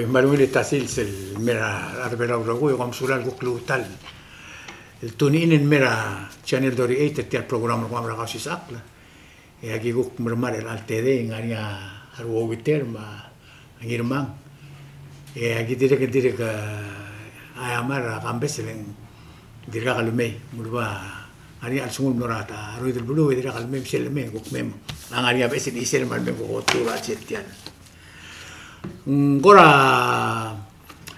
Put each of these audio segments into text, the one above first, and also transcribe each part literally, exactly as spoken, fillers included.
Me a ungil el ta sils el mei er a rechad er a Belau el rokui, e kom sulang el kuk lmuut el tune in el mei er a Channel thirty-eight er tia el program el kmo er a Kausisechakl. E aki kuk mermang er a elecha el tedei, ng ngar er ngii a Ruobiter me a Ngirmang. E aki dirrek, dirrek, e, aiamar a kambes el ng dirkak el mei, ng ua ngar er ngii a chelsengul el mo er a ta, a roid el beluu, e dirkak el mei, me sel lemei, kuk mei. A ngar er ngii a beches el chisel me a lemei, kuk otu er a chelsel tiang. Ng kora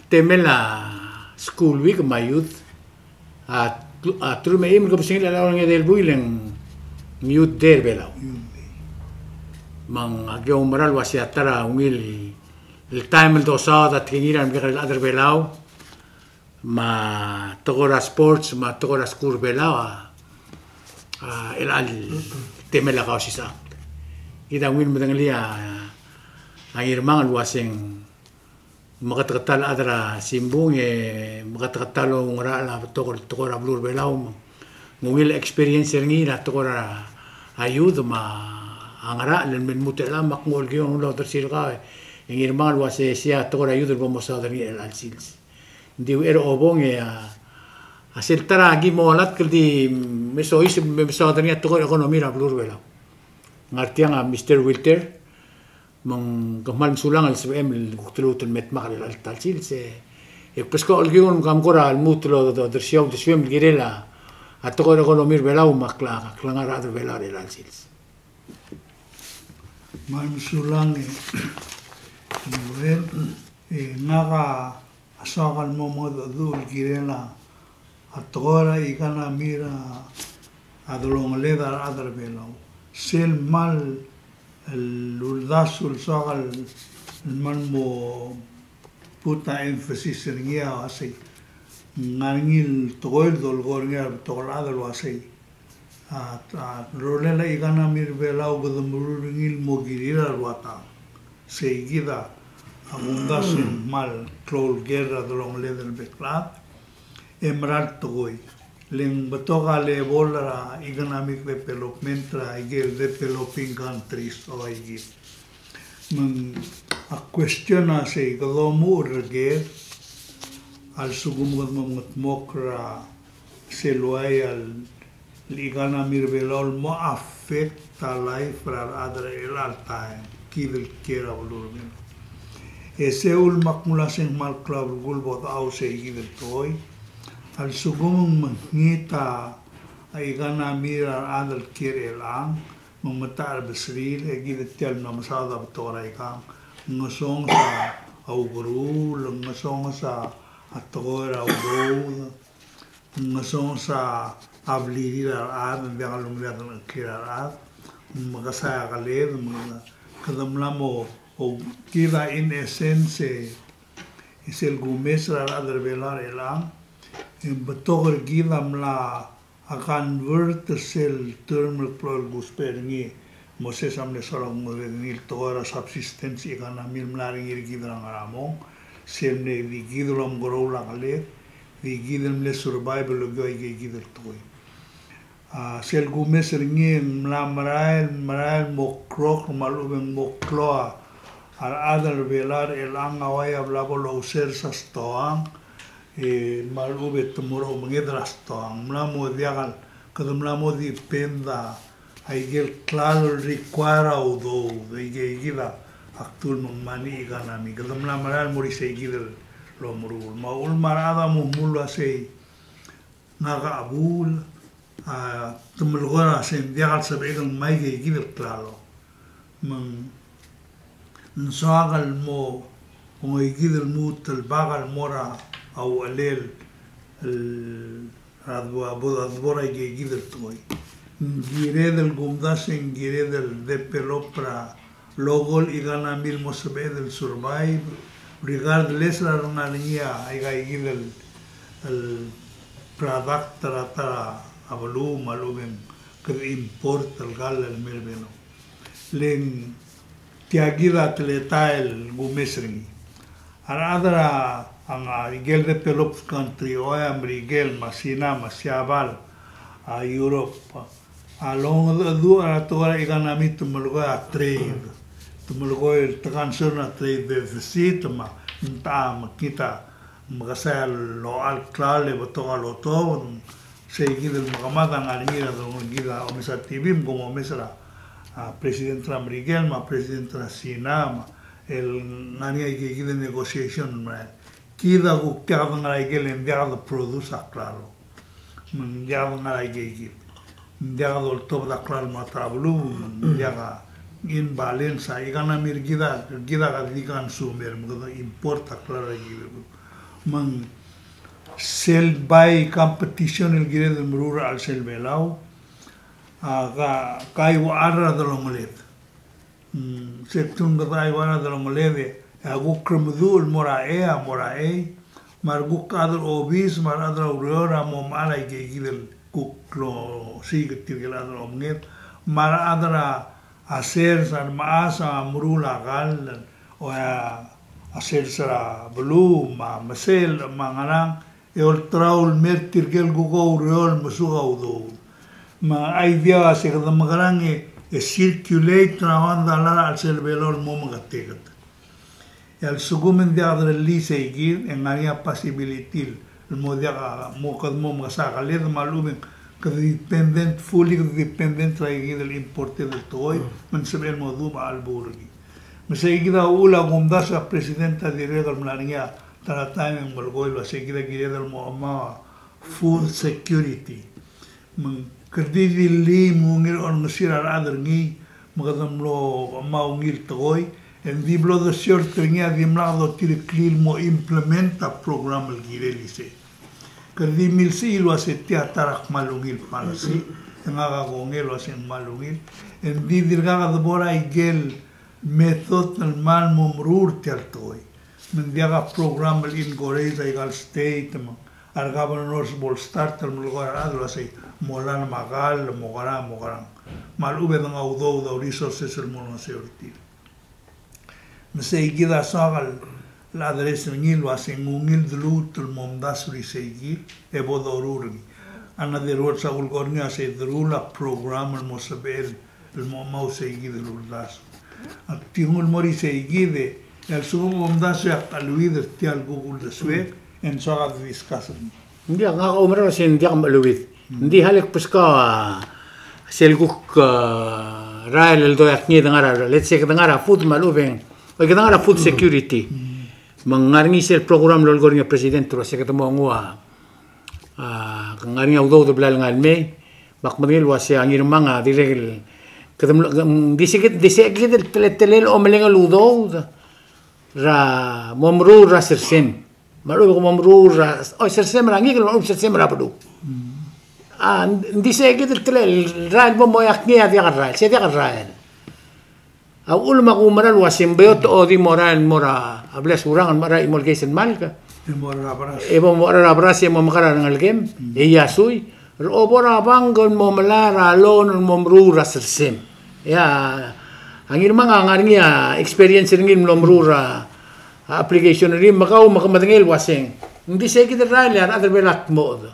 temel a School Week me a youth, a, a teruich me a eim el kebesengil a ongedei el buil e ng Youth Day er a Belau. Me ng aki oumera el uasei a ta er a ungil el taem el dosaod a tekingir a remekekerei el chad er a Belau, me a tekoi er a sports, me a tekoi er a skuul er a Belau, a, a, el, el temel a Kausisechakl. Kid a ungil medengelii a, a Ngirmang el uaseng meketeketang el chad er a simbung, e meketeketang el oungerachel a betok el tekoi er a beluu er a Belau, me ng ungil experience er ngii er a tekoi er a youth me a ngerachel el me lmuut er chelechang. Me ak nguu el kiong el odersii er kau, e Ngirmang, el uasei sei a tekoi er a youth el bo mosaod er ngii er chelecha el sils. Ng di uchei er a obong e a, a sel ta er a ki mo olatk el di me soiseb el me mesaod er ngii a tekoi er a economy er a beluu er a Belau. Ngar tiang a Mister Wilter, me ng kmal mesulang el sebechem el kuk teluut el me dmak er chelecha el ta el sils. E kbeskau el kiung me kom kora lmuut el odersii a uldesuem el kirel a tekoi er a economy er a Belau me a kle-, klengar er a rechad er a Belau er chelecha el sils. Kmal mesulang e, e ngak a soak el mo mengedecheduch el kirel a tekoi er a economy er a delongeled a rechad er a Belau. Sel kmal uldasu el soak el kmal mo put a emphasis er ngii a uasei, ng ngar er ngii el tekoi el dolekoi er ngii a rebetok el chad el uasei, a, a rolel a economy er a Belau kede meruul er ngii el mo kirir a rua tang. Sei kid a kumdasu el kmal klou el ker er a delongeled el bek el chad, e mera el tekoi. Le ng betok a level er a economic development er a ikel developing countries, ua ikid. Me ng a question a sei, kede omuchel er ker a lsekum kede mo mengedmokl er a sel uai a le economy er a Belau el mo affect a life er a rechad er chelecha el taem, kid el kiei er a beluu er a Belau. E sei a uchul me ak mla seng kmal klou a belkul bo dechau sei kid el tekoi. A lsekum ng mekngit a economy er a rechad el kiei er chelechang, me ng metacherbeserir, e kid tia el mla mesaod a betok er a ikang. Ng ngesonges a ukeruul, ng ngesonges a tekoi er a udoud, ng ngesonges a blirir a rechad, ng diak el ungil a delengcheklir a rechad, ng mekesai a keled, me kede mla mo, o kid a in essence, e sel kumes er a rechad er a Belau er chelechang, e ng betok er kid a mla a convert er sel term el klou el kusbech er ngii, Moses a mle soal a kmo ng di el tekoi er a subsistence economy el mla er ngii er kid er a ngar er a mong, sel mle di kid el omekeroul a keled, di kid el mle survive el okiu aike kid el tekoi. A, sel kumes er ngii e ng mla merael, merael mo klou, me a lechub e ng mo klou a rechad er a Belau er chelechang a uai a bla bo lousers a stoang, e me a lechub e te mo er a omenged er a stoang. Ng mla mo diak el, kede mla mo depend a ikel klalo el require a udoud, aike kid a kdu el mengmanichii economy. Kede mla merael el mo er isei kid el omeruul. Me a uchul me a rechad a mo dmu el uasei, ngak a chebuul, a, te melekoi er a sei ng diak el sebechek el ngmai aike kid el klalo. Me ng soak el mo, mo aike kid el lmuut el bak el mo er a uchelel el, er a debo, a debo er aike kid el tekoi. Ng kired el kumdasu e ng kired el develop er a local economy el mo sebeched el survive, regardless er a rengar er ngii a aika kid el, el product er a ta er a beluu me a lechub e ng kede import el kall el mei er a Belau. Le ng tia kid a teletael el kumes er ngii. A rechad er a, a, ikel developed country, ua Merikel, me a Sina, me a Siabal, a Europe, a longedecheduch er a tekoi er a economy te melekoi a trade. Te melekoi el te concern a trade deficit, me a ta me kid a mekesai el locha el klalo e betok a lotobed, sei kid el mekemad a ngar er ngii er a delongeled. Kid a omes er a T V me kom omes er a, a, president er a Merikel me a president er a Sina, me el ngar er ngii a ike kid el negotiation el merael. Kid a kuk diak de ngar er a ikel e ng diak de produce a klalo. Me ng diak de ngar er a ike kid. Ng diak de oltobed a klalo el mo er a beluu, me ng diak a imbalance a economy er kid a, kid a di consumer, me kede import a klalo er a ike kid. Me ng sel bai competition el kired el meruul er a chelsel Belau, a, ka, kaiuechar er a delongeled. Mm, se tung kede aiuar a delongeled e a kuk remeduch el mo er a chei, a mo er a chei, me a rekuk chad er a obis, me a rechad er a ureor a mo mechar a ike kid el kuk losiik er tirke el chad er a omenged, me a rechad er a sers a remechas a meruul a kall, o a, a sers er a beluu, me a mesel, me a ngerang, e olterau el mer tirke el kuk oureor el mesuk a udoud. Me a idea a se kede mekerang e, e circulate er a one dollar er a chelsel Belau el mo meketeket. E a lsekum e ng diak derellii sei kid, e ng ngar er ngii a possibility el mo diak a, mo kede mo mekesai a keled me a lechub e ng kede dependent, fully kede dependent er a ike kid el imported el tekoi, me ng sebechel el mo dubech a chelebuul er ngii. Me sei kid a uchul a kumdasu e a president a dirrek el mla er ngii a ta er a taem e ng melekoi el uasei kid a kired el mo chemau a food security. Me ng kede di dilii me ng ungil olengesir a rechad er ngii me kede mlo chemau a ungil tekoi, e ng di blo desiort er ngii a dimlak dotireklii el mo implement a program el kirel isei. Kede di milsechii el uasei tia ta er a kmal ungil policy, e ngak a kongei el uasei ng kmal ungil, e ng di dirkak de bo er a ikel method el kmal mo meruul er tia el tekoi. Me ng diak a program el encourage a ikal state me a re governors bo el start el melekoi a rechad el uasei mo lal me a kall, mo kerang, mo kerang. Me a lechub e de nguu a udoud, a resources el mo olengeseu er tir. Me sei kid a soak el address er ngii el uasei ng ungil de lmuut el mo omdasu er isei kid, e bo doruul er ngii. In other words, a kulekoi er ngii a sei deruul a program el mo sebechel el mo chemau sei kid el uldasu. Ak di nguu el mo er isei kid e a lsekum e bo mdasu e ak cheleuid er tia el kuk uldesuek, e ng soak a discuss er ngii. Ng diak, ngak a oumerang el uasei ng diak a cheleuid. Ng di a le kbeskau a sel kuk, a, rael el doiak ngii de ngar er a, let's say, kede ngar er a food me a lechub e ng, oi, kede ngar er a food security. Me ng ngar er ngii sel program el lolekoi er ngii a president el uasei kede mo nguu a, a, ngar er ngii a udoud el bla lengai el mei, me ak medengei el uasei a Ngirmang a dirrek el, kede mlo, ng di se kid, di se kid el teletelel omelengel udoud er a mo meruul er a sersem. Me a lechub e ke mo meruul er a, o, sersem er a ngikel, me a lechub e sersem er a beluu. A, ng di se kid el telel, el rael bo moiak ngii a diak el rael, se diak el rael. A uchul me ak oumerang el uasei ng beot a di mo rael el mo er a blil a Surangel el mo er a chimo el keis el malk. E mo er a beras. E bo mo er a beras e mo mekar a rengelekem, e iasui. Re obo er a bank el mo melai er a loan el mo meruul er a sersem. E a Ngirmang a ngar er ngii a experience er ngii el mlo meruul er a application er ngii, me kau me ke medengei el uasei ng di se kid el rael e a rechad er a Belau a dmoched.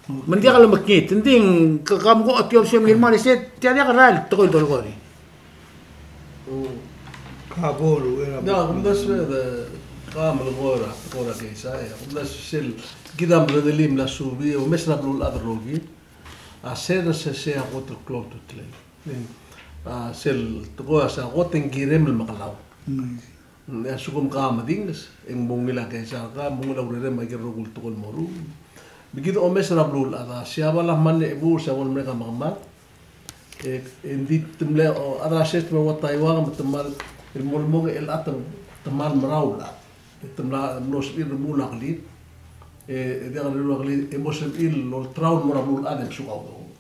Me ng diak lemekngit, ng di ng ke, ke mkuk a tiol se Ngirmang el uasei tia diak el rael el tekoi el dolekoi er ngii. Mm. Ka bo er a. Ng di a kumdasu e de ka melekoi er a, tekoi er a keis a, e a kumdasu sel kid a mle delii el mla subii, omes er a beluulechad el rokir. A sel, sel, sel a kot el klou a ultutelel. A sel tekoi a sel a kot e ng kirem el mekelau. Mm. E a lsekum ke medinges, e ng mo ungil a keis a, ke mo ungil a urerem a ikel rokui el tekoi el moruul. Me kid a omes er a beluulechad a, Siabal a mle chebuul, Siabal a mle ka mekemad. E, e ng di te mle, o, a chad er a state me a ua Taiwan me te kmal, el mo, el mo, el a te, te kmal merau el chad. E te mla, mlo sebechir el remuul a kelid. E, e diak el remuul a kelid, e mo sebechir el olterau el mo er a beluulechad e mesuk a udoud.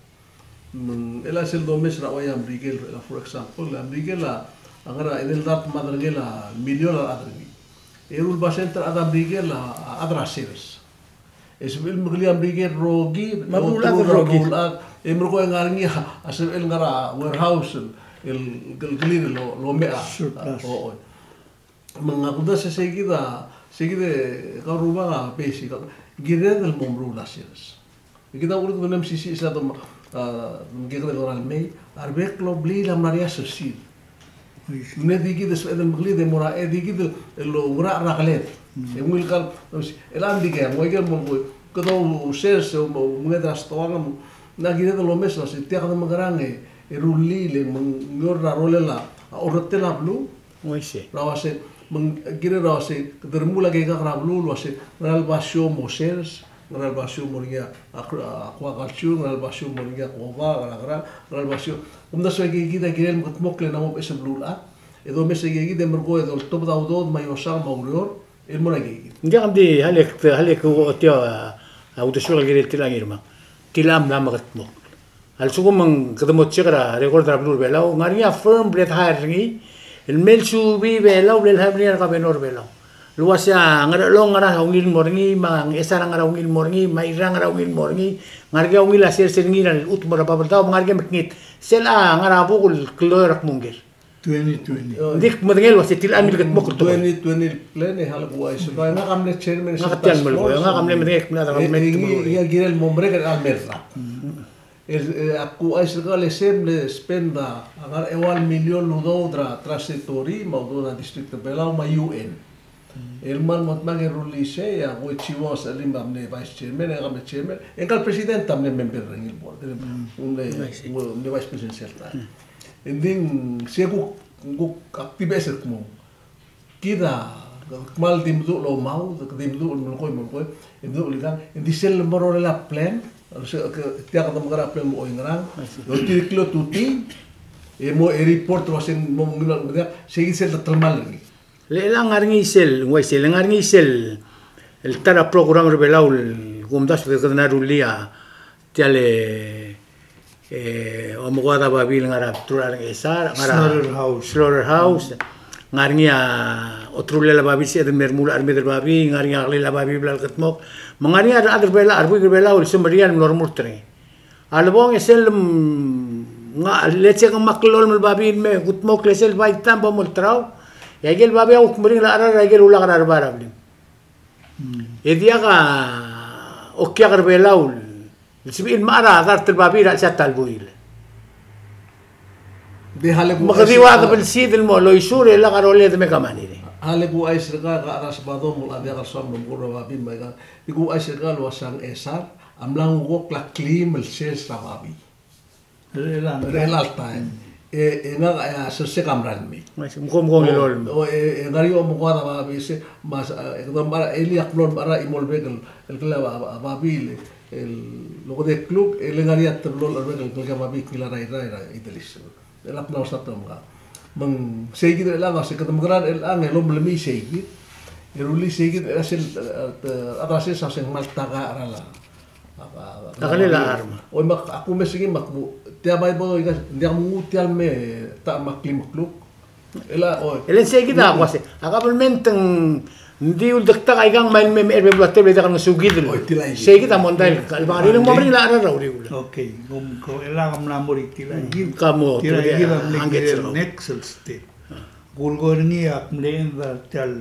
Me ng, el a sel domes er a ua ia Merikel, el a, for example, a Merikel a, a ngar er a edei el dart me a derengel a million a rechad er ngii. E eru el basent er a chad er a Merikel a, a chad er a sers. E sebechir el mekelii a Merikel el rokir, me a beluulechad el rokir. E merekong e ngar er ngii a, a sebechel ngar er a warehouse el, el, el, el, el, el, el, el, surplus. O, o. Me ng a kumdasu e sei kid a, sei kid e kau rubak a basic, kired el mo meruul a sers. Me kid a ulekum e mesisiich a dom, a, dom kekerei el dorael mei, a rebek el blil a mla er ngii a sersir. Mle di kid el sebeched el mekelid e mo er a, e di kid el oungerachel er a keled. E ungil kal, el a di ke, mo ikel mo, kede ousers, e mo, menged er a stoang, ng kired el omes el uase tia kede mekerang e, e rullii le mengior er a rolel a, a orretel a beluu. Uaisei. Er a uase, me ng kired er a uase, kede remuul a keikak er a beluu el uase, ngera el basio mo sers, ngera el basio mo er ngii a, a, aquaculture, ngera el basio mo er ngii a koba, ngera, ngera, ngera el basio. Kumdasu e kid a kirel mekedmokl e ng mo beches el beluulechad. E domes e kid e merekong e doltobed a udoud me a iosang me a ureor, el mo er a kid. Ng diak, ng di, hale, hale, ko tia, a, uldesuek el kirel tiang, Ngirmang. Tiang a mla mekedmokl. A lsekum ng kede mo check er a record er a beluu er a Belau, ng ngar er ngii a firm el bla de hire er ngii, el mle subii Belau, el mle hire er ngii a governor er a Belau. El uase a Ngerchelong a ngera ungil el mo er ngii, me a Ngchesar a ngera ungil el mo er ngii, me a Irrai a ngera ungil el mo er ngii, ng ngar er ngii a ungil a sers er ngii er a lechub mo er a Babeldaob, me ng ngar er ngii a mekngit. Sel a ngar er a buk el klou er a kmungil. Twenty twenty. Ng di kmedengei el uase tiang a mle kedmokl el tekoi. Twenty twenty plan e hale kuuchais er kau, ngak a mle chairman er a task force. Ngak a mle medengei el kmedengei el tekoi. E, e, e, kirel mo merek el mei er a el, e, ak ouchais er kau el se el mle spend a, a ngar er a eua el milion el udoud er a Trust Territory, me a udoud er a District er a Belau, me a U N. El kmal mo dmak e rullii sei, e a Koichi Wong a selim a mle vice chairman, e ngak a mle chairman, e ngka el president a mle member er ngii el board, e mle, mle vice president sel taem. E ng di ng sei kuk, kuk activist el kmo kid a kmal di meduch el omaud, di meduch el melekoi, melekoi, e meduch el ikang, e ng di sel mo er a rolel a plan, se, ke, tia kede mekerang a plan mo oingerang, e otirakl el tutii, e mo, e report el uase ng mo ngilai el medengei, sei kid sel telemall er ngii. Le, le ng ngar er ngii sel, ng uaisei, le ng ngar er ngii sel, el ta er a program er a Belau, el kumdasu e kede mla rullii a, tia el, e, omekoad a babii el ngar er a bdelul a Ngchesar, ngar er a slaughterhouse. Slaughterhouse. Ngar er ngii a oterulel a babii, se el mei el remuul a cheremed er a babii, ngar er ngii a kelir a babii el bla lekedmokl. Me ng ngar er ngii a rechad er a Belau, a rebuik er a Belau, el semeriar el mlo remurt er ngii. A lebong e sel, mm, ng, let's say, ng mle klou el babii el me kudmokl e sel bai taem bo molterau. E a ikel babii a kuk meringel a cherar er a ikel ulak er a rebai er a blim. E diak a okiak er a Belau el sebechir el mechar a dart el babii er a chelsel a ta el buil. Me kede ua debelsid el mo loisur e lak a rolel e de me kemanget. Hale kuuchais er kau, a Rasbadom, a diak el soam el mo er a babii me a ikang. Di kuuchais er kau el uase a Ngchesar a mla ngukokl a kleim el sers er a babii er chelecha el taem. E, e ngak a sers e ke mera el mei. Mkong, mkong el olem. O, e, e ngar er ngii a omekoad a babii se, me a, e kede mechar, e le ak mlo mechar a chimo el bek el, el kele a, a, a babii el, el okedei el kluk, e le ngar er ngii a teblo el bek el kele a babii el ngilai er a Irrai er a Idelis. E le ak mla osisechakl er ngak. Me ng sei kid er chelechang, se kede mekerang er chelechang, e lomelemii sei kid. E rullii sei kid er a sel, e, te, a ta sel sa se ng kmal ta er a, a, a kelel a charm. Oi, me ak, ak kumes er ngii me ak mo, tia bai bo, ikang, ng diak mnguu tia el me, ta me a kleim el kluk. E le, oi. E le ng sei kid a kuk uase, a kabelment ng di uldektak a ikang me a mei me er a bebul a tebel e diak el ngesukid el. Oi, tilai. Sei kid a mondai el, el bang, e le ng mo meringel a cherar er a uriul. Okay, kom, ko, e le ak mla mo er tia el, mm, kid. Ka mo, tilai, tilai kid a mle kirel next step. Kulekoi er ngii ak mle end er tia el,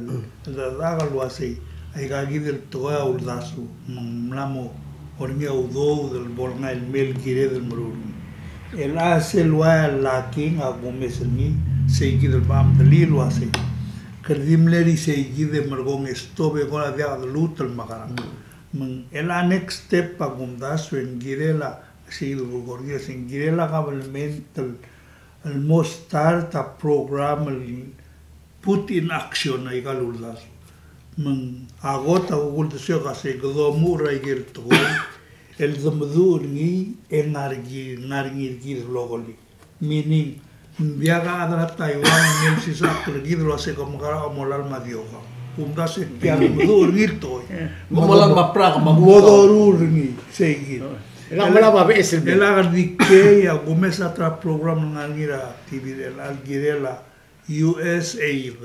el dak el uasei, aika kid el tekoi a uldasu, me ng mla mo er ngii a udoud el bo el ngai el mei el kired el meruul er ngii. El a sel ua el lacking a kumes er ngii, sei kid el bam delil el uasei, kede di mle er isei kid e merekong e stop e kora diak de luut el mekerang. Me ng el a next step a kumdasu e ng kirel a, sei kid el kulekoi er ngii, se ng kirel a kabelment el el mo start a program el put in action aika el uldasu. Me ng a kot a kuk uldesuek a se kede omuchel er a ikel tekoi el de meduch er ngii e ngar er ngii, ngar er ngii er kid el locally. Meaning, ng diak a chad er a Taiwan el mle sisechakl er kid el uase ke mekerang a omelalem a diokang. Kumdasu e tia el meduch er ngii el tekoi. Mo omelalem a brak, mo doruul er ngii, sei kid. El a mla babier sel. El a kede di kei a kumes a ta er a program el ngar er ngii er a T V el a kirel a U S aid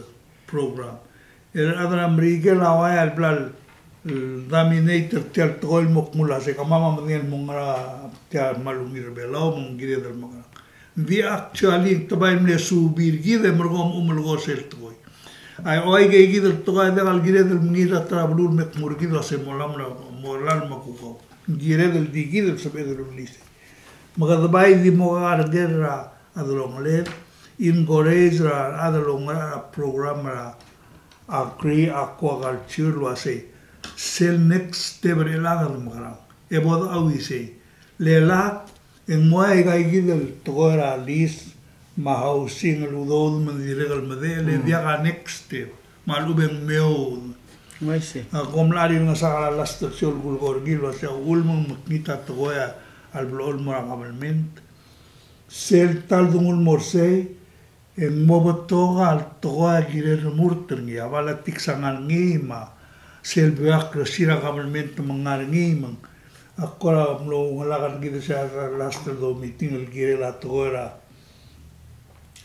program. El a rechad er a Merikel a ua el bla el dominate er tia el tekoi el mo kmo el uase kemam a medengei el mo ngar er tia el kmal ungil er a Belau me ng kired el mekerang. Ng di actually te bai mle subii er kid e merekong e melekoi sel tekoi. A ua ikei kid el tekoi a diak el kired el mengiil er a ta er a beluu el me kmo er kid el uase mo omelalem a, mo omelalem a kukau. Ng kired el di kid el sebeched el rullii sei. Me kede bai di mo kakerker er a delongeled, encourage er a rechad el oungerachel a program er a agri aquaculture el uasei, sel next step er chelechang a mekerang. E bo douisei. Le lak, e ng mo aika ikid el tekoi er a lease me a housing el udoud me ng dirrek el medechel, e diak a next step. Me a lechub e ng meoud. Uaisei. A, kom mla er ngii el ngesakl a last el show el kulekoi er ngii el uasei a uchul me ng mekngit a tekoi a leblechoel el mo er a government. Sel ta el dengul mo er sei, e ng mo betok a tekoi a kirel remurt er ngii, a politics a ngar er ngii me a sel bureaucracy er a government me ng ngar er ngii me ng. Ak kora mlo oungalek er kid er sel last el do meeting el kirel a tekoi er a,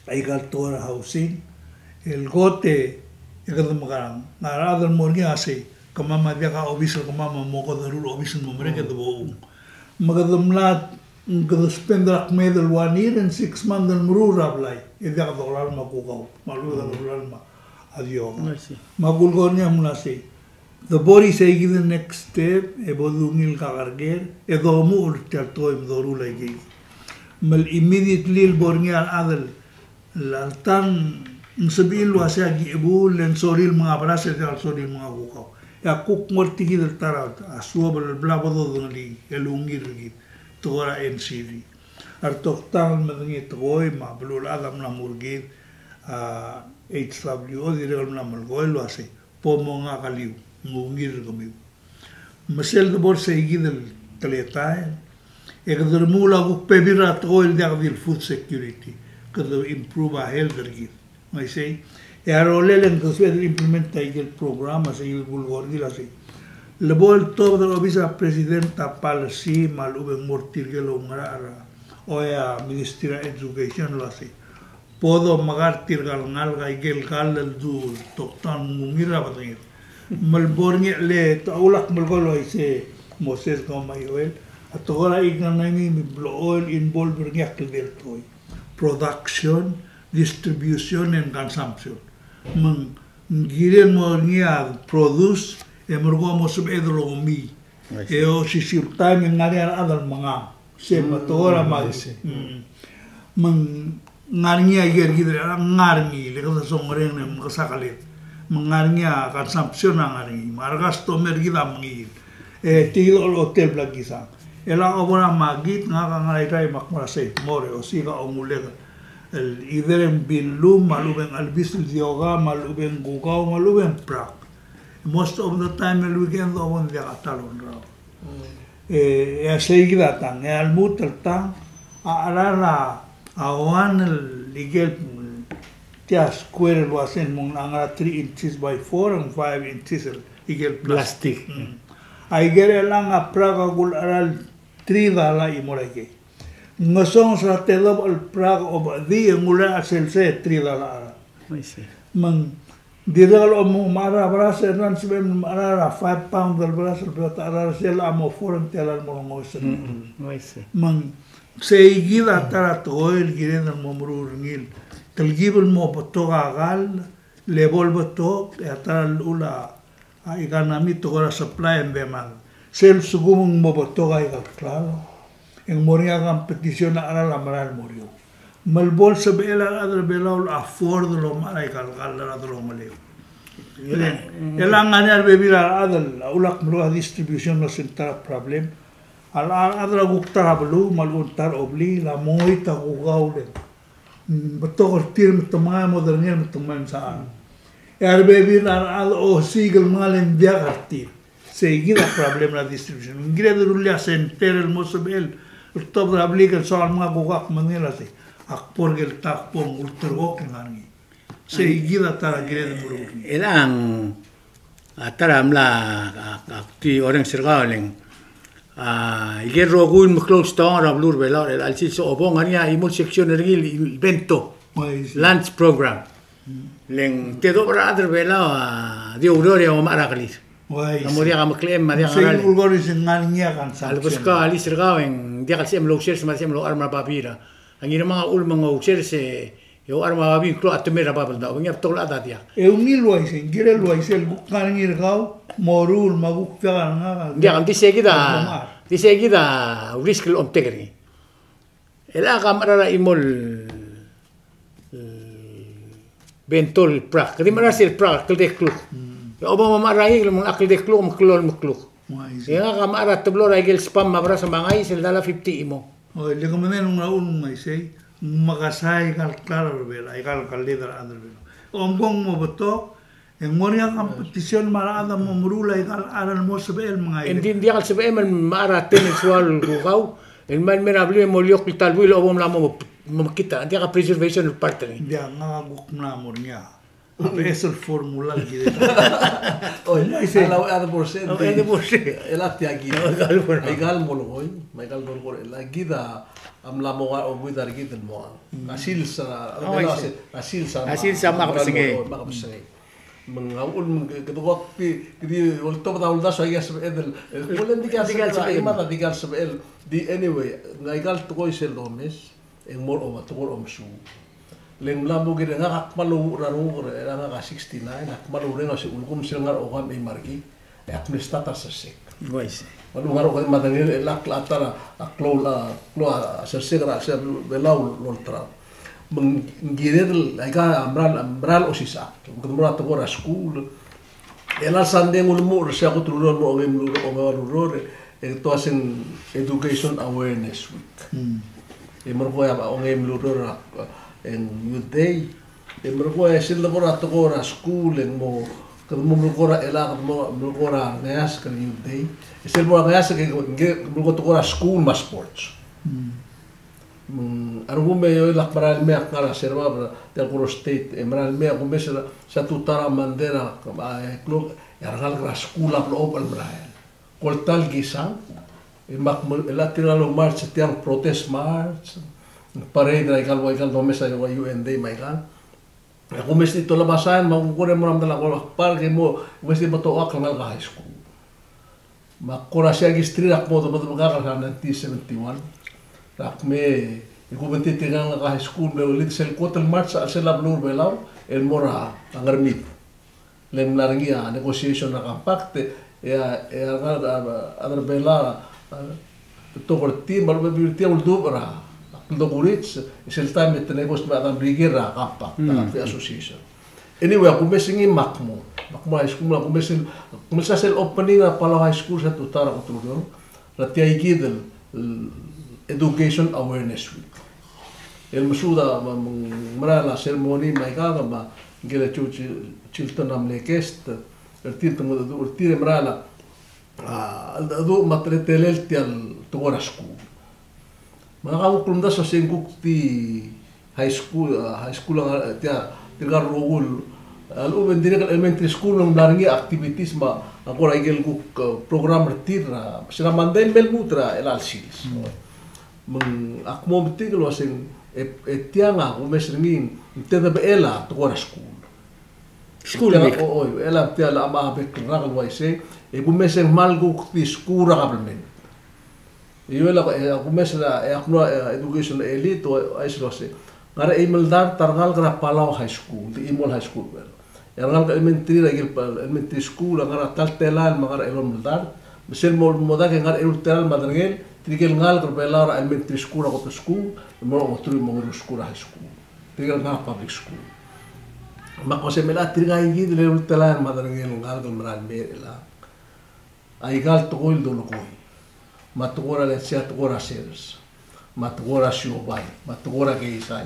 aika el tekoi er a housing. El kot e kede mekerang. Ng ngar er a chad el mo er ngii a sei, kemam a diak a obis er kemam, me mo kede meruul a obis el mo merek e de bo ung. Me kede mla, kede spend er a kmeed el one year and six months el meruul er a blai. E diak dolalem a kukau. Me a lechub e dolalem a diok. Me a kulekoi er ngii a mla sei. De bo er isei kid el next step, e bo dungil kakerker, e domuchel er tia el tekoi me doruul aike. Me le immediately el bo er ngii a rechad el, el alta ng sebechir el uasei a ki chebuul, le ng sorir el menga beras, e diak el sorir el menga kukau. E a kuk mo er tia kid el ta er a suobel el bla bo dodengelii, el ungil er kid, tekoi er a N C D. A re toktang el medengei a tekoi me a beluulechad a mla mo er kid, a, H W O, dirrek el mla melekoi el uasei, bo monga kaliu, ng ungil er kemiu. Me sel de bo er sei kid el teletael, e kede remuul a kuk bebil er a tekoi el diak di el food security, kede improve a health er kid. Me isei, e a rolel e ng kede sebeched el implement aike el program, a sei el kulekoi er ngii el uasei. Le bo el tobed er a obis er a president a policy, me a lechub e ng mo er tirke el oungerachel er a, oi, a Ministry er a Education el uasei. Bo domekar tirka el ngalek aike el kall el du toktang el ungil er a bedengir. Me le bo er ngii le, te ulak melekoi el uaisei Moses kau me a Joel, a tekoi er a economy me blechoel involve er ngii a kldei el tekoi. Production, distribution, and consumption. Me ng kirel mo er ngii a produce, e merekong mo sebeched el omii. E osisiu el taem e ng ngar er ngii a rechad el mengang. Se me a tekoi er a mekngit. Me ng ngar er ngii a ikel kid el, ngar er ngii, le kede songerenger e mekesakl er. Me ng ngar er ngii a consumption a ngar er ngii. Me a re customer er kid a mengiil. E tia el hotel bla kisang. E le a obor a mekngit, ngak a ngar er a Irrai me ak mo er a Saint Maur, e osiik a ongulek el either e ng billum, me a lechub e ng chelbis el dioka, me a lechub e ng kukau, me a lechub e ng brak. Most of the time el weekend a bo ng diak a ta el ongraol. E, e a sei kid a tang, e a lmuut el tang, a cheral a one el ikel, tia square el uasei ng mo ngar er a three inches by four and five inches el ikel plastic. Plastic. Mm. Aike er chelechang a brak a kulecheral three dollar el chimo er a ikei. Ngesonges er a tedobech el brak a obechedii e ng ulecheral sel sei three dollar a cheral. I see. Me ng dirrek el omechar a beras e ng sebechem el mechar a five pound el beras el bla ta cherar sel a mo four e ng tela el mo longoes er ngii. Mm, mm. I see. Me ng sei kid a ta er a tekoi el kired el mo meruul er ngii el telkib el mo betok a kall, le bo lebetok, e a ta er a llechul a a economy, tekoi er a supply and demand. Sel lsekum ng mo betok aika el klalo, e ng mo er ngii a competition a cheral a merael el mo er eou. Me le bo el sebechel a rechad er a Belau el afford el omechar aika el kall er a delongelel. E le, e le ng ngar er ngii a rebebil er a rechad el, a ulak melekoi a distribution el uasei ng ta er a problem. A rechad er a kuk ta er a beluu, me a lechub e ng ta er a obliil, a mengoit a kukau el betok er tir me te mengai a mo derengel me te mengai a msechar. E a rebebil er a rechad a osiik el mengal e ng diak er tir. Sei kid a problem er a distribution. Ng kired el rullii a center el mo sebechel el tobed er a blik el soal menga kukau me ng el uasei, ak bo er ker el ta, ak bo ng ulterekokl el ngar er ngii. Sei kid a ta er a kired el meruul. Chelechang a ta er a mla, a, a, ak di orrenges er kau el ng, a, ikel rokui el meklou el stoang er a beluu er a Belau er chelecha el sils a obong, ngar er ngii a chimo el section er ngii el bento. Lunch program. Le ng tedobech er a rechad er a Belau a di oureor e omechar a kelir. A mo diak a meklechem, me a diak a ngerang. Sei el kulekoi er sei ng ngar er ngii a consumption. A lebeskau a list er kau e ng diak el sebechem el ousers me a sebechem el ouchar me a babii er a. A Ngirmang a uchul me ng ousers e ouchar me a babii, ng klou a temel er a bab el daob, e ng betok el chad a diak. E ungil el uaisei, ng kirel el uaisei el kuk ngar er ngii er kau, moruul me a kuk diak a ngak a. Diak, di sei kid a, di sei kid a risk el omtek er ngii. Chelechang a mechar a chimo el Bentol el brak. Kede mechar sel brak, kldei kluk. E obo mo mechar a ngii, le mo kldei kluk, mo klou el mekluk. Uaisei. E ngak a mechar a teblo er a ikel spam me a beras me a ngais el dala fifty chimo. Oi, le ke medengei el nguu a uaisei, ng mekesai aika el klalo er a Belau, aika el kldei er a rechad er a Belau. Omko ng mo betok, e ng mo er ngii a competition me a rechad a mo meruul aika el chad el mo sebechel el mengai. Engdi ng diak el sebechem el mechar a ten el soal el kukau, el mei el mer a blil e mo liokl el ta el buil el obo mla mo, mo mekngit a, ng diak a preservation el part er ngii. Ng diak, ngak a kuk mla mo er ngii a. A beches el formula el kirel. Oi, uaisei. A la, a la percent. A la percent. El a tia kid. A la percent. Aika el molekoi, me aika el molekoi, el a kid a mla mo ngar er a okeuid er kid el mo. Mm. A sils a, a, uaisei. A sils a, a sils a me a kebesengei. Me a kebesengei. Me ng a uchul me ng kede kot di, di oltobed a uldasu a ikel sebechel. Di ikel sebechel. Di anyway, ng aika el tekoi sel domes. E ng mo er a oba, tekoi er a omesuub. Le ng mla mo kirel ngak a kmal oureor er a renguk er a, ngak a sixty-nine, a kmal oureng a se ulekum sel ngar er a okam e mei me a rekik, e ak mle start a sersek. Uaisei. Me a lengar er a okam e mei me a rekik, e ak, ak ta er a klou, a klou a sersek er a chelsel a Belau el olterau. Me ng kired el, aika a mera el, mera el osisechakl. Me kede mo er a tekoi er a skuul, E a Sunday ng ulemuchel er se a kot el ureor, mo ongeim el ureor, ongeua el ureor, e te uaseng Education Awareness Week. Hmm. E merekong a ongeim el ureor a, e ng Youth Day. E merekong e sel debo er a tekoi er a skuul e ng mo, kede mo melekoi er a, e le kede mo melekoi er a ngeasek el Youth Day. E sel debo er a ngeasek e ng melekoi tekoi er a skuul me a sports. Hmm. Me a rengum e oil ak merael mei e ak ngar er a Serbab er tia el Koror State, e merael mei e kumes er a, se a tutau er a Monday er a, a, e klok, e a rengalek er a skuul a blechob el merael. Ko el ta el kisang, e me ak mo, e le tirka el march, tia el protest march, parade er aika el ua, aika el domes a ua U N Day me aika. E kumes di tolab a sain me a kuk kora mo er a medal a Kolbak Park e mo, kumes di mo tochakl er a rengalek er a high school. Me ak kora sei a history er a kmo de, de, de, de, nineteen seventy-one. Er a kmo e kumes di tirka el rengalek er a high school me ulemuchel sel kot el march er a chelsel a beluu er a Belau el mo er a Ngermid. Le ng mla er ngii a negotiation er a compact, e a, e a, a, a, a, a, Belau, a, a, betok er tir, me a lechub e bebil er tir a uldubech er a, a kldokuriits, e sel taem e te negotiate me a chad er a Merikel er a compact, a, free association. Anyway, a kumes ngii me ak mo, me ak mo er a high school, me a kumes el, kumes a sel opening er a Palau High School, se a tutau er a kot el ureor, er tia ikid el, el Education Awareness Week. El mesubed a, me, me, merael a ceremony me aika, me ngike el George Chilton a mle guest, er tir te mengedecheduch er tir e merael a, a, cheldecheduch me a teletelel tia el tekoi er a skuul. Me ngak a kuk ulemdasu el se ng kuk di high school, a, high school a ngar, tia, tirka el rokui el, a lechub e ng dirrek el elementary school ng mla er ngii a activities me a kora ikel kuk, a, program er tir, a, se er a Monday el me lmuut er a chelecha el sils. Me ng ak mo metik el uaseng, e, e tiang a kumes er ngii, ng tedebechel a tekoi er a skuul. Skuul. Tia, o, o, el a tia el chama a bek el rak el uaisei, e kumes e ng kmal kuk di skuul er a kabelment. E a, e a kumes er a, e a kmo, e a education elite, o, a isei el uasei. Ngar er a eim el dart a rengalek er a Palau High School, di chimo el high school, well. E a rengalek er a elementary er a ikel pa, elementary school, a ngar er a ta el telael me a ngar er a elolem el dart. Me sel mo, mo dak e ngar er a eru el telael me a derengel, tirke el ngalek er a Belau er a elementary school er a kot el skuul, mo, mo teruich me a ongeru el skuul er a high school. Tirke el ngar er a public school. Me ak uasei me a tirka ikid el eru el telael me a derengel el ngalek el merael mei er chelechang. Aika el tekoi el dolekoi. Me a tekoi er a, let's say, a tekoi er a sers. Me a tekoi er a siobai. Me a tekoi er a keizai.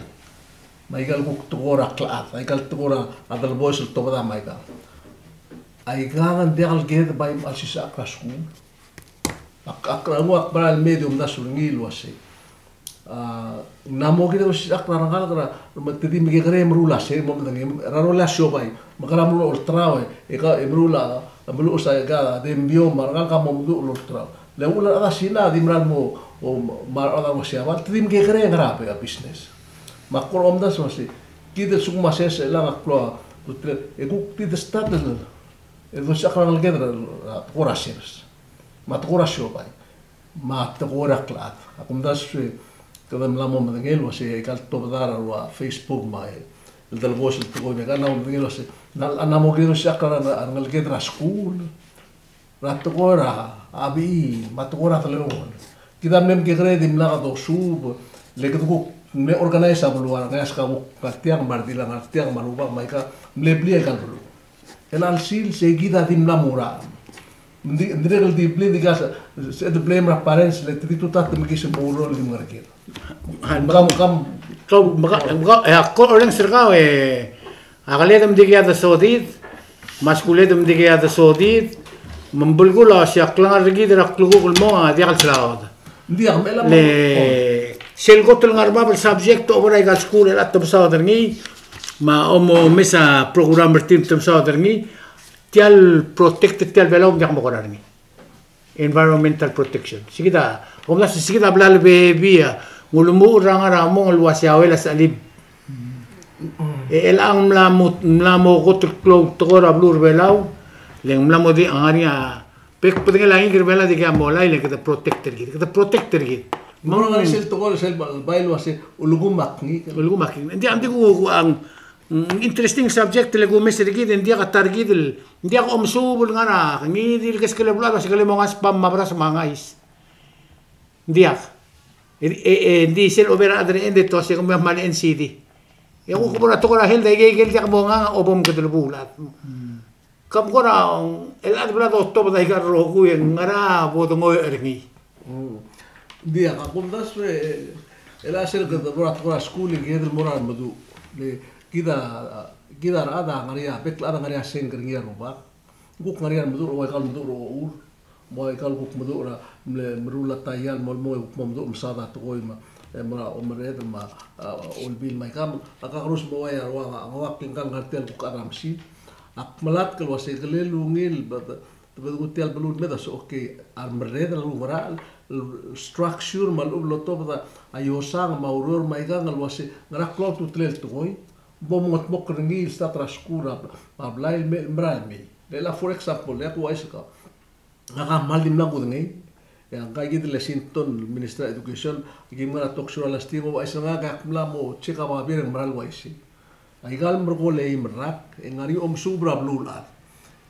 Me aika el kuk tekoi er a klechad. Aika el tekoi er a deleboes el tobed a me aika. Aika ng diak el kired el bai me a osisechakl er a skuul. Ak, ak, ak, ak merael mei e di omdasu er ngii el uasei. A, ng mla mo kired el osisechakl er a rengalek er a, me te di mekekerei e meruul a sers, mo medengei, er a rolel a siobai, me kede meruul a olterau, e ka, e meruul a, meluches a, ka, dembio, me a rengalek a mo meduch el olterau. Le uchul a rechad er a Sina a di merael mo, o, me a rechad er a Siabal, te di mekekerei e ngar er a, a business. Me ak kora omdasu el uasei, kid el lsekum a sers er chelechang a klou a, e kuk di de start el, el dosisechakl er a rengeleked er a, a, tekoi er a sers. Me a tekoi er a siobai. Me a tekoi er a klechad. Ak omdasu e kede mla mo medengei el uasei aika el tobed er a ua Facebook me a el deleboes el tekoi me aika, ng mla mo medengei el uasei ng mla mo kired el osisechakl er a rengeleked er a skuul, er a tekoi er a bechil, me a tekoi er a deleuon. Kid a mle mekekerei e dimlak dosuub, le kede kuk Ng mle organize a beluu a ngar er ngii a sekau, ngar tiang me a redil a ngar tiang me a rubak me aika, mle blil aika el beluu. El a lsils e kid a di mla mo er a. Ng di, ng dirrek el di blil, di kase, se di blame er a parents, le te di tutau te mekiis el mo oureor el di mengereker. Kam, kam. Kau, me ka, me ka, e, ak orrenges er kau, e, a keled me ng dikea de sodid, me a skuled me ng dikea de sodid, me ng belkul a uaisei a klengar er kid er a klukuk el mong a diak el selaod. Ng diak, me a le, sel kot el ngar er bab el subject, obo er aika el skuul el a te mesaod er ngii, me a omes a program er tir te mesaod er ngii, tia el protect er tia el Belau me ng diak mo kora er ngii. Environmental protection. Sei kid a, kom mla se, sei kid a bla lebebil a, ng ulemuchel er a ngar er a mong el uaisei a uchei er a sechelib. E chelechang ng mla mo, mla mo kot el klou el tekoi er a beluu er a Belau, le ng mla mo di ngar er ngii a, bek el bedengel a ngikel er a Belau a dikea molai, le kede protect er kid, kede protect er kid. Me ng ngar er ngii sel tekoi, sel bai, bai el uaisei, ulekum a kngik. Ulekum a kngik. Ng di, ng di ku, ku ang, Mm, interesting subject el kumes er kid, e ng diak a ta er kid el, ng diak omesuub el ngar er a, ngii di el keskel a beluulechad, se kele mo ngasech a bam me a beras me a ngais. Ng diak. E, e, e, ng di sel obo er a other end e te uasei kemiu a kmal N C D. E kuk bo er a tekoi er a health, aike el diak bo nganga a obom kede lebuul a. Mm. Kam kora, el chad a bla dotobed aika el rokui e ngera bo dengoich er ngii. Mm. Diak, a kumdasu e, el a sel kede bo er a tekoi er a skuul e kede mo er a remeduch. Le kid a, kid a rechad a ngar er ngii a, bek el chad a ngar er ngii a sengk er ngii a rubak. Kuk ngar er ngii a remeduch, ua aika el meduch er a ochur. Me ua aika el kuk meduch er a, mle meruul a ta el mo, mo, kuk mo meduch el mesaod a tekoi me, e, mo er a omerreder me a, a, olbiil me aika, a kakerous me ua a rua, a, a, ngak el ngar er tia el kuk chad er a mesil. Ak melatk el uasei kele ungil, but, Te bedenguu tia el beluu el mei e se, okay, a remerreder a lungera el structure me a lechub el otobed a iosang me a ureor me aikang el uasei ngera klou a ultutelel el tekoi, bo mengedmokl er ngii el start er a skuul er a blai el mei, el merael mei. Le, le, for example, e ak ouchais er kau, ngak a kmal di mla kudengei, e a ngka kid el Sinton, Minister er a Education, aki mla er a talk show er a last year, ouchais er ngak e ak mla mo check a babier e ng mera el uaisei. Aika el merekong el eim el rak, e ng ngar er ngii a omesuub er a beluulechad.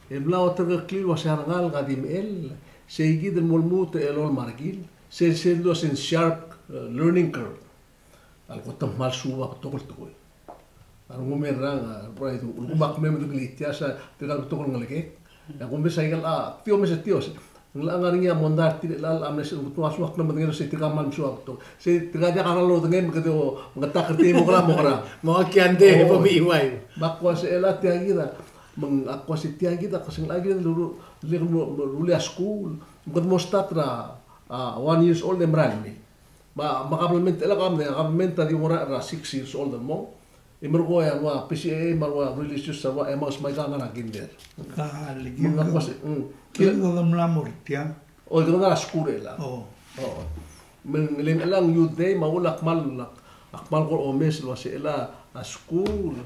E mla oterekeklii el uasei a rengalek a di mechell, sei kid el mo lmuut er a elolem a rekil, sel, sel dua se ng sharp, eh, learning curve. A le kot e ng kmal suub a betok el tekoi. A rengum e rang, a, bo er a idung, a rengum e ak mei me de ngiltii a sa, tirka el betok el ngelekek. E a kumes aika el, a, tia omes e tia omes. Ng locha ngar er ngii a mondai er tir el chelecha el mle se, ng betok a soak el medengei el uasei tirka a kmal mesuub a betok. Sei tirka a diak a kora lodengei me kede mengetakl er tir e mo kora, mo kora. Mo kiei e ng di, oh, bo mei uai. Me ak uasei el a tia kid a, me ng ak uasei tia kid a, ke se ng locha kid el ru-, le mo, mo rullii a skuul. Me kede mo start er a, a, one years old e merael mei. Me a, me a government, el a government, a government a di ngar er a six years old el mong. E merekong e a rua P C A A me a rua religious, a rua Emmaus me aika a ngar er a kinder. Ka, le, me ng kid, ak uasei, mm. Kid kede mla mo er tiang. O, kede ngar er a skuul er chelechang. O. O. Me ng, le ng chelechang Youth Day, me a uchul ak kmal, ak kmal kora omes el uasei chelechang a skuul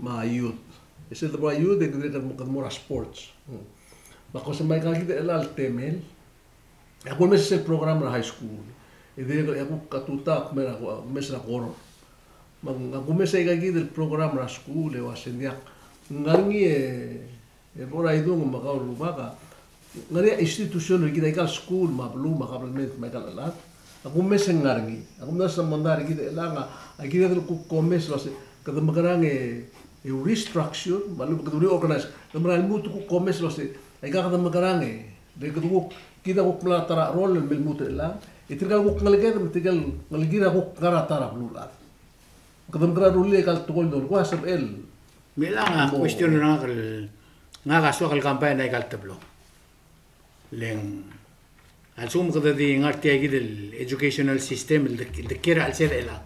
me a youth. E sel debo er a youth, e kede, kede mo er a sports. Mm. Me ak uasei me aika kid el chelechang el temel. E ak ulemes er sel program er a high school. E dirrek el e kuk a tutau ak mei er a, ulemes er a Koror. Me ng, ak ulemes aika kid el program er a skuul e uasei ng diak. Ng ngar er ngii e, e bo er a idung me kau el rubak a, ng ngar er ngii a institution er kid, aika el skuul me a beluu me a government me aika el chad. Ak ulemes e ng ngar er ngii. Ak ulemes a mondai er kid el chelechang a, a kired el kuk omes el uasei kede mekerang e, e restructure, me a lechub e kede reorganize. Kede merael lmuut el kuk omes el uasei aika kede mekerang e, le kede kuk, kid a kuk mla er a ta er a role el me lmuut er chelechang. E tirka el kuk ngeleked me tirka el ngelekir a kuk ngar er a ta er a beluulechad. Kede mekerang e rullii aika el tekoi el dolekoi a sebechel. Me chelechang a question er ngak el, ngak a soak el combine aika el teblo. Le ng, a lsekum kede di ngar tia kid el educational system el de, de kiei er a chelsel chelechang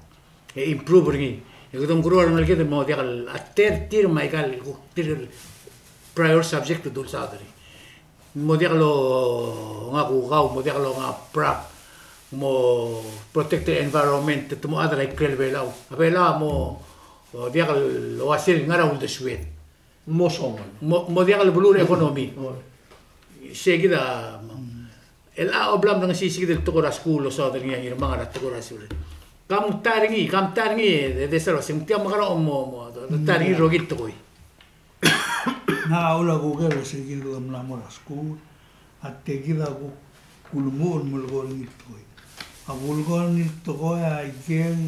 e improve er ngii, e kede mekerang e a rengeleked el mo diak el, a ter tir me aika el kuk tirke el prior subject el dulsaod er ngii. Mo diak lo ngak a kukau, mo diak lo ngak a prop, mo protect the environment, te mo chad er a ikrel Belau. A Belau a mo, o, diak el uasei el ngar er a uldesued. Mo song. Mo, mo diak el beluu er a economy. O. Sei kid a, el a oblam ng sei kid el tekoi er a skuul, el soad er ngii a ngirmang er a tekoi er a skuul. Kam ta er ngii, kam ta er ngii, e, e, de sel uasei ng tia mekerang e mo, mo, ta er ngii el rokui el tekoi. Ngak a uchul a kuker el uasei kid el mla mo er a skuul, a tia kid a kuk ulemuchel el melekoi er ngii el tekoi. A kulekoi er ngii el tekoi a ikel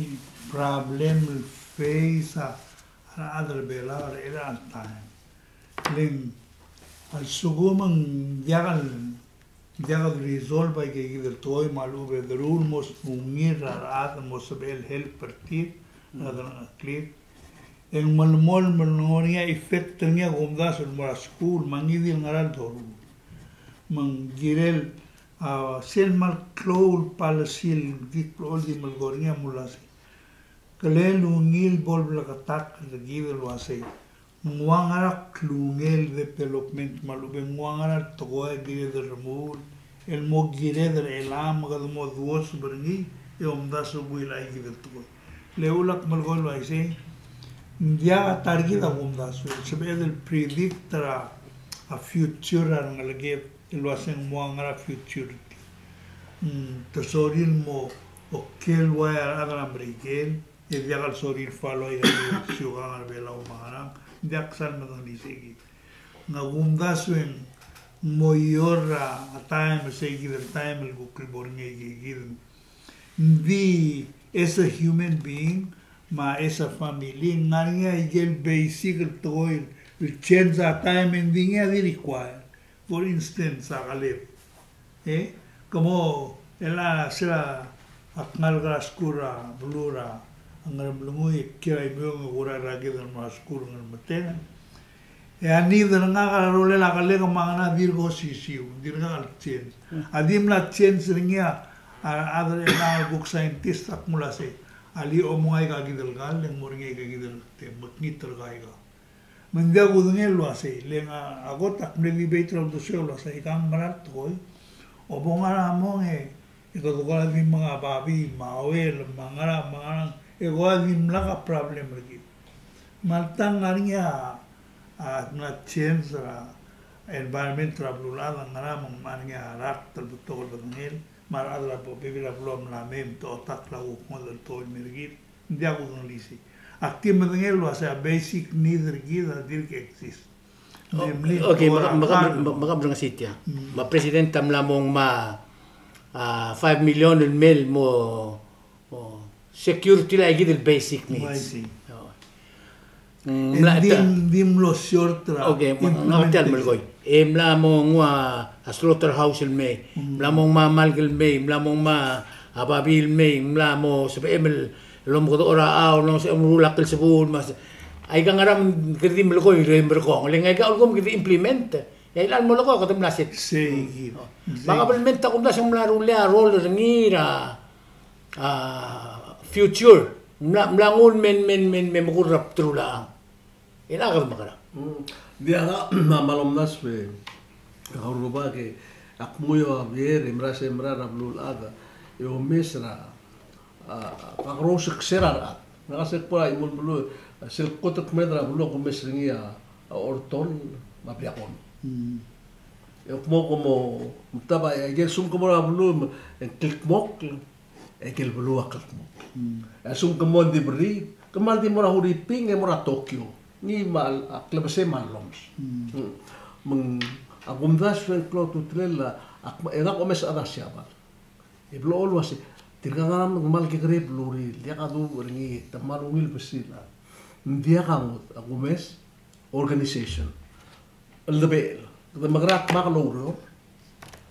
problem el face a rechad er Belau er chelecha el taem. Le ng a lsekum ng diak el, diak el resolve a ikakid el tekoi me a lechub e de rullemes a ungil er a rechad el mo sebechel help er tir, er a delengcheklir. E ng melemolem el mo er ngii a effect er ngii a kumdasu el mo er a skuul, me a ngii di el ngar er a doruul. Me ng kirel a sel mal klou el policy el di klou el di melekoi er ngii a mle uasei, kelel ungil bo el bleketakl er kid el uasei, ng ua ngera klungel development me a lechub e ng ua ngera el tekoi el kired el remuul el mo kired er chelechang me kede mo duoseb er ngii e omdasu el buil a ikid el tekoi. Le uchul ak melekoi el uaisei, ng diak a ta er kid a kumdasu el sebeched el predict er a future er a rengeleked el uasei ng mo ua ngera future er tir. Mm, te sorir el mo oker el ua a rechad er a Merikel, e diak el sorir el follow a ikakid el siukang er a Belau me a ngerang, ng diak sal medengelii sei kid. Ng a kumdasu e ng mo ior er a taem, sei kid el taem el kuk bo er ngii a ikakid. Ng di as a human being, me a as a family, ng ngar er ngii a ikel basic el tekoi el change a taem e ng di ngii a di require. For instance, a keled. E, ke mo, el a sel a kngalek er a skuul er a beluu er a Ngeremlengui, e kiei er a Imeong e kora er a kid el mo er a skuul er a Ngermetengel. E a need er ngak er a rolel a kelek me a ngera dirk osisiu, dirkak el change. A di mla change er ngii a, a, a rechad er a kuk scientist a kmo uasei, a lechub e ng mo ngai ikakid el kall, e ng mo er ngii ikakid el te, mekngit er kau. Me ng diak kudengei el uasei, le ng a kot ak mle debate er a uldesuek el uasei, aika ng mera el tekoi, o bo ngar er a mong e, e kede kora di menga babii, me a uel, me a ngerang, me a ngerang, e kora dimlak a problem er kid. Me alta ng ngar er ngii a, a, mla change er a environment er a beluulechad, a ngerang, me ng ngar er ngii a rakt el betok el bedengel, me a rechad er a bebil er a beluu a mla mei me te otak el kuk ngodech el tekoi el mer kid. Ng diak kudengelii sei. Ak di medengei el uasei a basic need er kid a dirk exist. Namely, okay, me ka, me ka, me ka, me ka mereng sei tia. Mm. Me a president a mla mo ngmai a, a, five million el mei el mo, mo security er a ikid el basic needs. Basic. Oh. Mm, e mla ng di, ta- ng di mlo short er a, okay, me ng ngar tia el implementation. Melekoi. E mla mo nguu a slaughterhouse el mei. Mm. Mla mo ngmai a malk el mei. Mla mo ngmai a babii el mei. Mla mo sebechem el omekedechor a chau, el sebechem el meruul a klsebuul, me a se-, aika ngerang me kede di melekoi el merekong. Le ng aika a ulekum kede di implement. E a chelecha el mo lekoi kede mla set. Sei kid. Oh. Me a kabelment a kumdasu e ng mla rullii a role er ngii er a, a, future. Mla, mla nguu el me, me, me, me mekur er a bdelulechang. E a kede mekerang. Mm. Diak a, me a mlo omdasu e, a rubak e, ak mui a beer, e mera se mera er a beluulechad, e omes er a, a, kakerous el kser a rechad. Ngak a se kbo er a chimo el beluu, a sel kot el kmeed er a beluu a kumes er ngii a, a Orton, me a Bliakon. Mm. E kmo, kmo, mtab a, e a lsekum ke mo er a beluu, e ng kldmokl, e aike el beluu a kldmokl. Mm. E a lsekum ke mo di berriid, ke kmal di mo er a Huriping, e mo er a Tokyo. Ngii me a, a klebesei me a llomes. Mm. Mm. Me ng, a kumdasu e ng klou a ultutelel a, ak, e ngak a omes a chad er a Siabal. E blechoel el uasei, tirka a ngerang me ng kmal kekerei a beluu er ngii, diak a duubech er ngii, te kmal ungil besiil a. Ng diak a ngodech, a kumes, organization. Cheldebechel. Kede mekerang a dmak el oureor.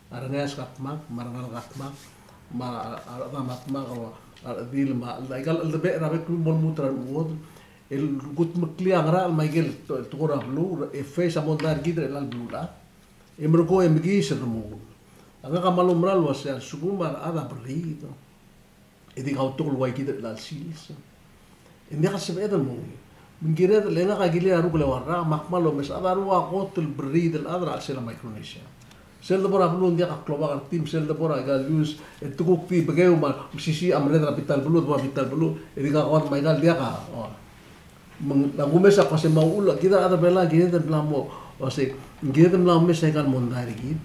A rengeasek a dmak, me a rengalek a dmak, me a, a, a rechedam a dmak, a, a redil, me a, aika el cheldebechel er a bek el mo lmuut er a remechuodel. El kudmeklii a ngerachel me aike el to-, tekoi er a beluu, e face a mondai er kid er chelecha el beluulechad. E merekong e mekiis el remuul. A ngak a kmal oumerang el uasei a lsekum a rechad a berriid. E di kautekl el ua ikid er chelecha el sils. E ng diak a sebeched el mo ungil. Me ng kired el, e ngak a kilir a rokui el ua rrak, me ak kmal omes a chad a rua kot el berriid el chad er a chelsel a Micronesia. Sel debo er a beluu e ng diak a klobak er tir, sel debo er a ikal ius, e te kuk di bekeu me a mesisiich a merreder er a bita el beluu, debo er a bita el beluu, e di kakoad me aikal diak a, o. Me ng, a kumes a kmo uasei me a uchul, kid a rechad er a Belau, kired el mla mo, uasei, kired el mla omes aika el mondai er kid.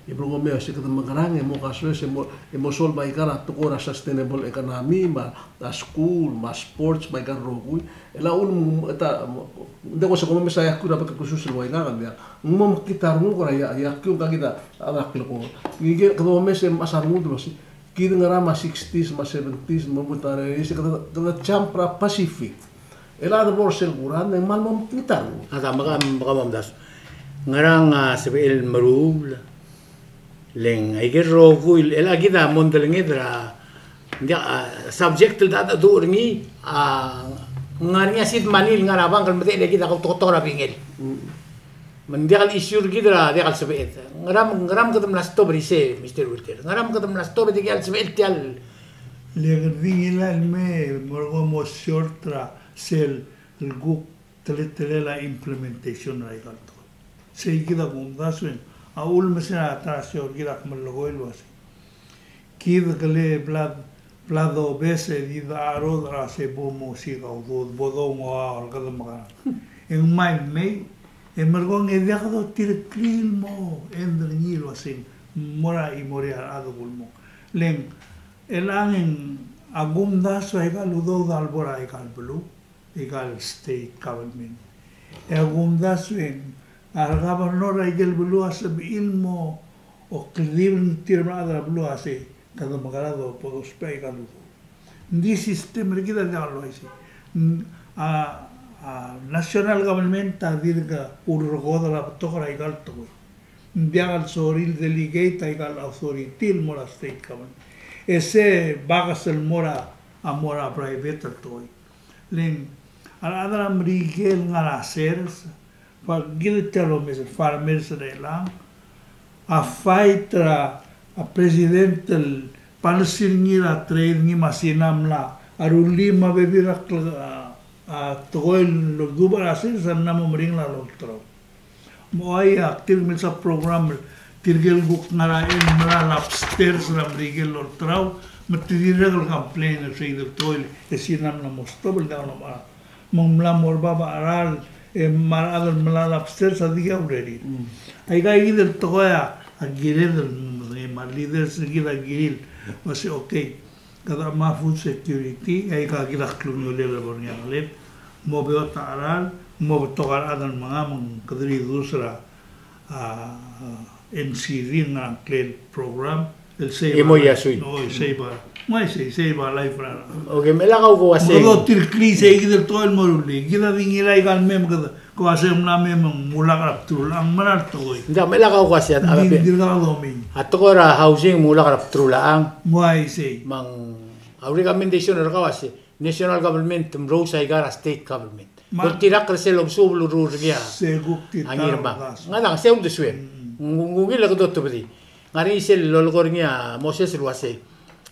E bla ko me uasei kede mekerang e mo kasoes e mo, e mo solve aika el tekoi er a sustainable economy, me a, a school, me a sports, me aika el rokui. E a uchul me, e ta, ng di ko se ko mo omes a iakiu er a bek el kesus el ua ngak, ng diak. Ng mo mekngit a renguk er a ia, iakiu, ngka kid a, a rechad er a klekool. Ngike, kede omes e mechas a rengud el uasei Kid ngerang me a sixties, me a seventies, me a lmuut er a, e kede, kede jump er a Pacific. E a chad a bo er sel kurang, e ng kmal mo mekngit a rengud. A ta, me ka, me ka mo omdasu. Ngerang a sebechel el meruul, le ng aike el rokui el, el kid a mondai el ngii er a, ng diak, a, subject el dedu er ngii, a, ngar er ngii a seed money el ngar er a bank el medechel e kid a kautoketok er a bingel. Mm. Me ng diak el issue er kid er a diak el sebeched. Ngera, ngera me kede mla stop er isei, Mister Wilter? Ngera me kede mla stop e diak el sebeched tia el? Le kede di ngilai el mei, me ko mo short er a sel kuk teletelel a implementation er aika el tekoi. Sei kid a kumdasu e ng, a ulemes er a ta er a show er kid a kmal melekoi el uasei, kid kele bla, bla dobes e di decharodech er a se bo mosiik a udoud, bo doungoaol, kede mekerang. E ng mei el mei, e merekong e diak dotireklii el mo end er ngii el uasei ng mo er a chimorir a rechad el kulemong. Le ng, chelechang e ng, a kumdasu aika el udoud a lebo er aika el beluu, aika el state government. E a kumdasu e ng, a re governor er aike el beluu a sebechir el mo okldibel er tir me a rechad er a beluu a sei, kede mekerang e bo dousbech aika el udoud. Ng di system er kid a diak el uaisei. Ng, a, a national government a dirk ulerekodel a betok er aika el tekoi. Ng diak el sorir el delegate aika el authority el mo er a state government. E se bakes el mo er a, a mo er a private el tekoi. Le ng, a rechad er a Merikel el ngar er a sers, me kid tia el omes el farmers er chelechang, a fight er a, a president el policy er ngii er a trade er ngii me a Sina a mla rullii me a bebil er a kle-, a, a tekoi el dubech er a sers a mla mo meringel a lolterau. Me a ua ia, tirke el mle sub program, tirke el kuk ngar er a, el melalem upstairs er a Merikel el lolterau, me te dirrek el complain el sei kid el tekoi, e Sina a mla mo stop el diak lomechar. Me ng mla mo er bab a cheral, e me a rechad el melalem upstairs a dikea urerir. Mm. Aika kid el tekoi a kired el, me a leaders er kid a kirir el uasei, okay, kede mo food security, e aika kid a klungiolel el bo er ngii a ngelel, mo beot a cheral, mo betok a rechad el menga, me ng kede reduce er a, a, N C D, ngerang, ngklel program el save. E mo a life. Iasui. O, save a, mo sei, save a life er a. Okay, me chelechang kau ko uasei. Me kede otireklii sei kid el tekoi el mo rullii. Kid a di ngilai aika el mei me kede Ko uasei ng mla mei me ng mulak er a bdelul a mera el tekoi. Ng diak, me chelechang kau ko uasei a, a, ng di, ng dirkak domes. A tekoi er a housing, mulak er a bdelul a. Ng uaisei. Me ng, a recommendation er kau a uasei, national government te merous aika er a state government. Me doltirakl er sel omesuub el ureor er ngii a. Se kuk di a Ngirmang. Ng ngerang, se uldesuek. Mm. Ng, ng ungil e kede otebedii. Ng ngar er ngii sel lolekoi er ngii a Moses el uasei,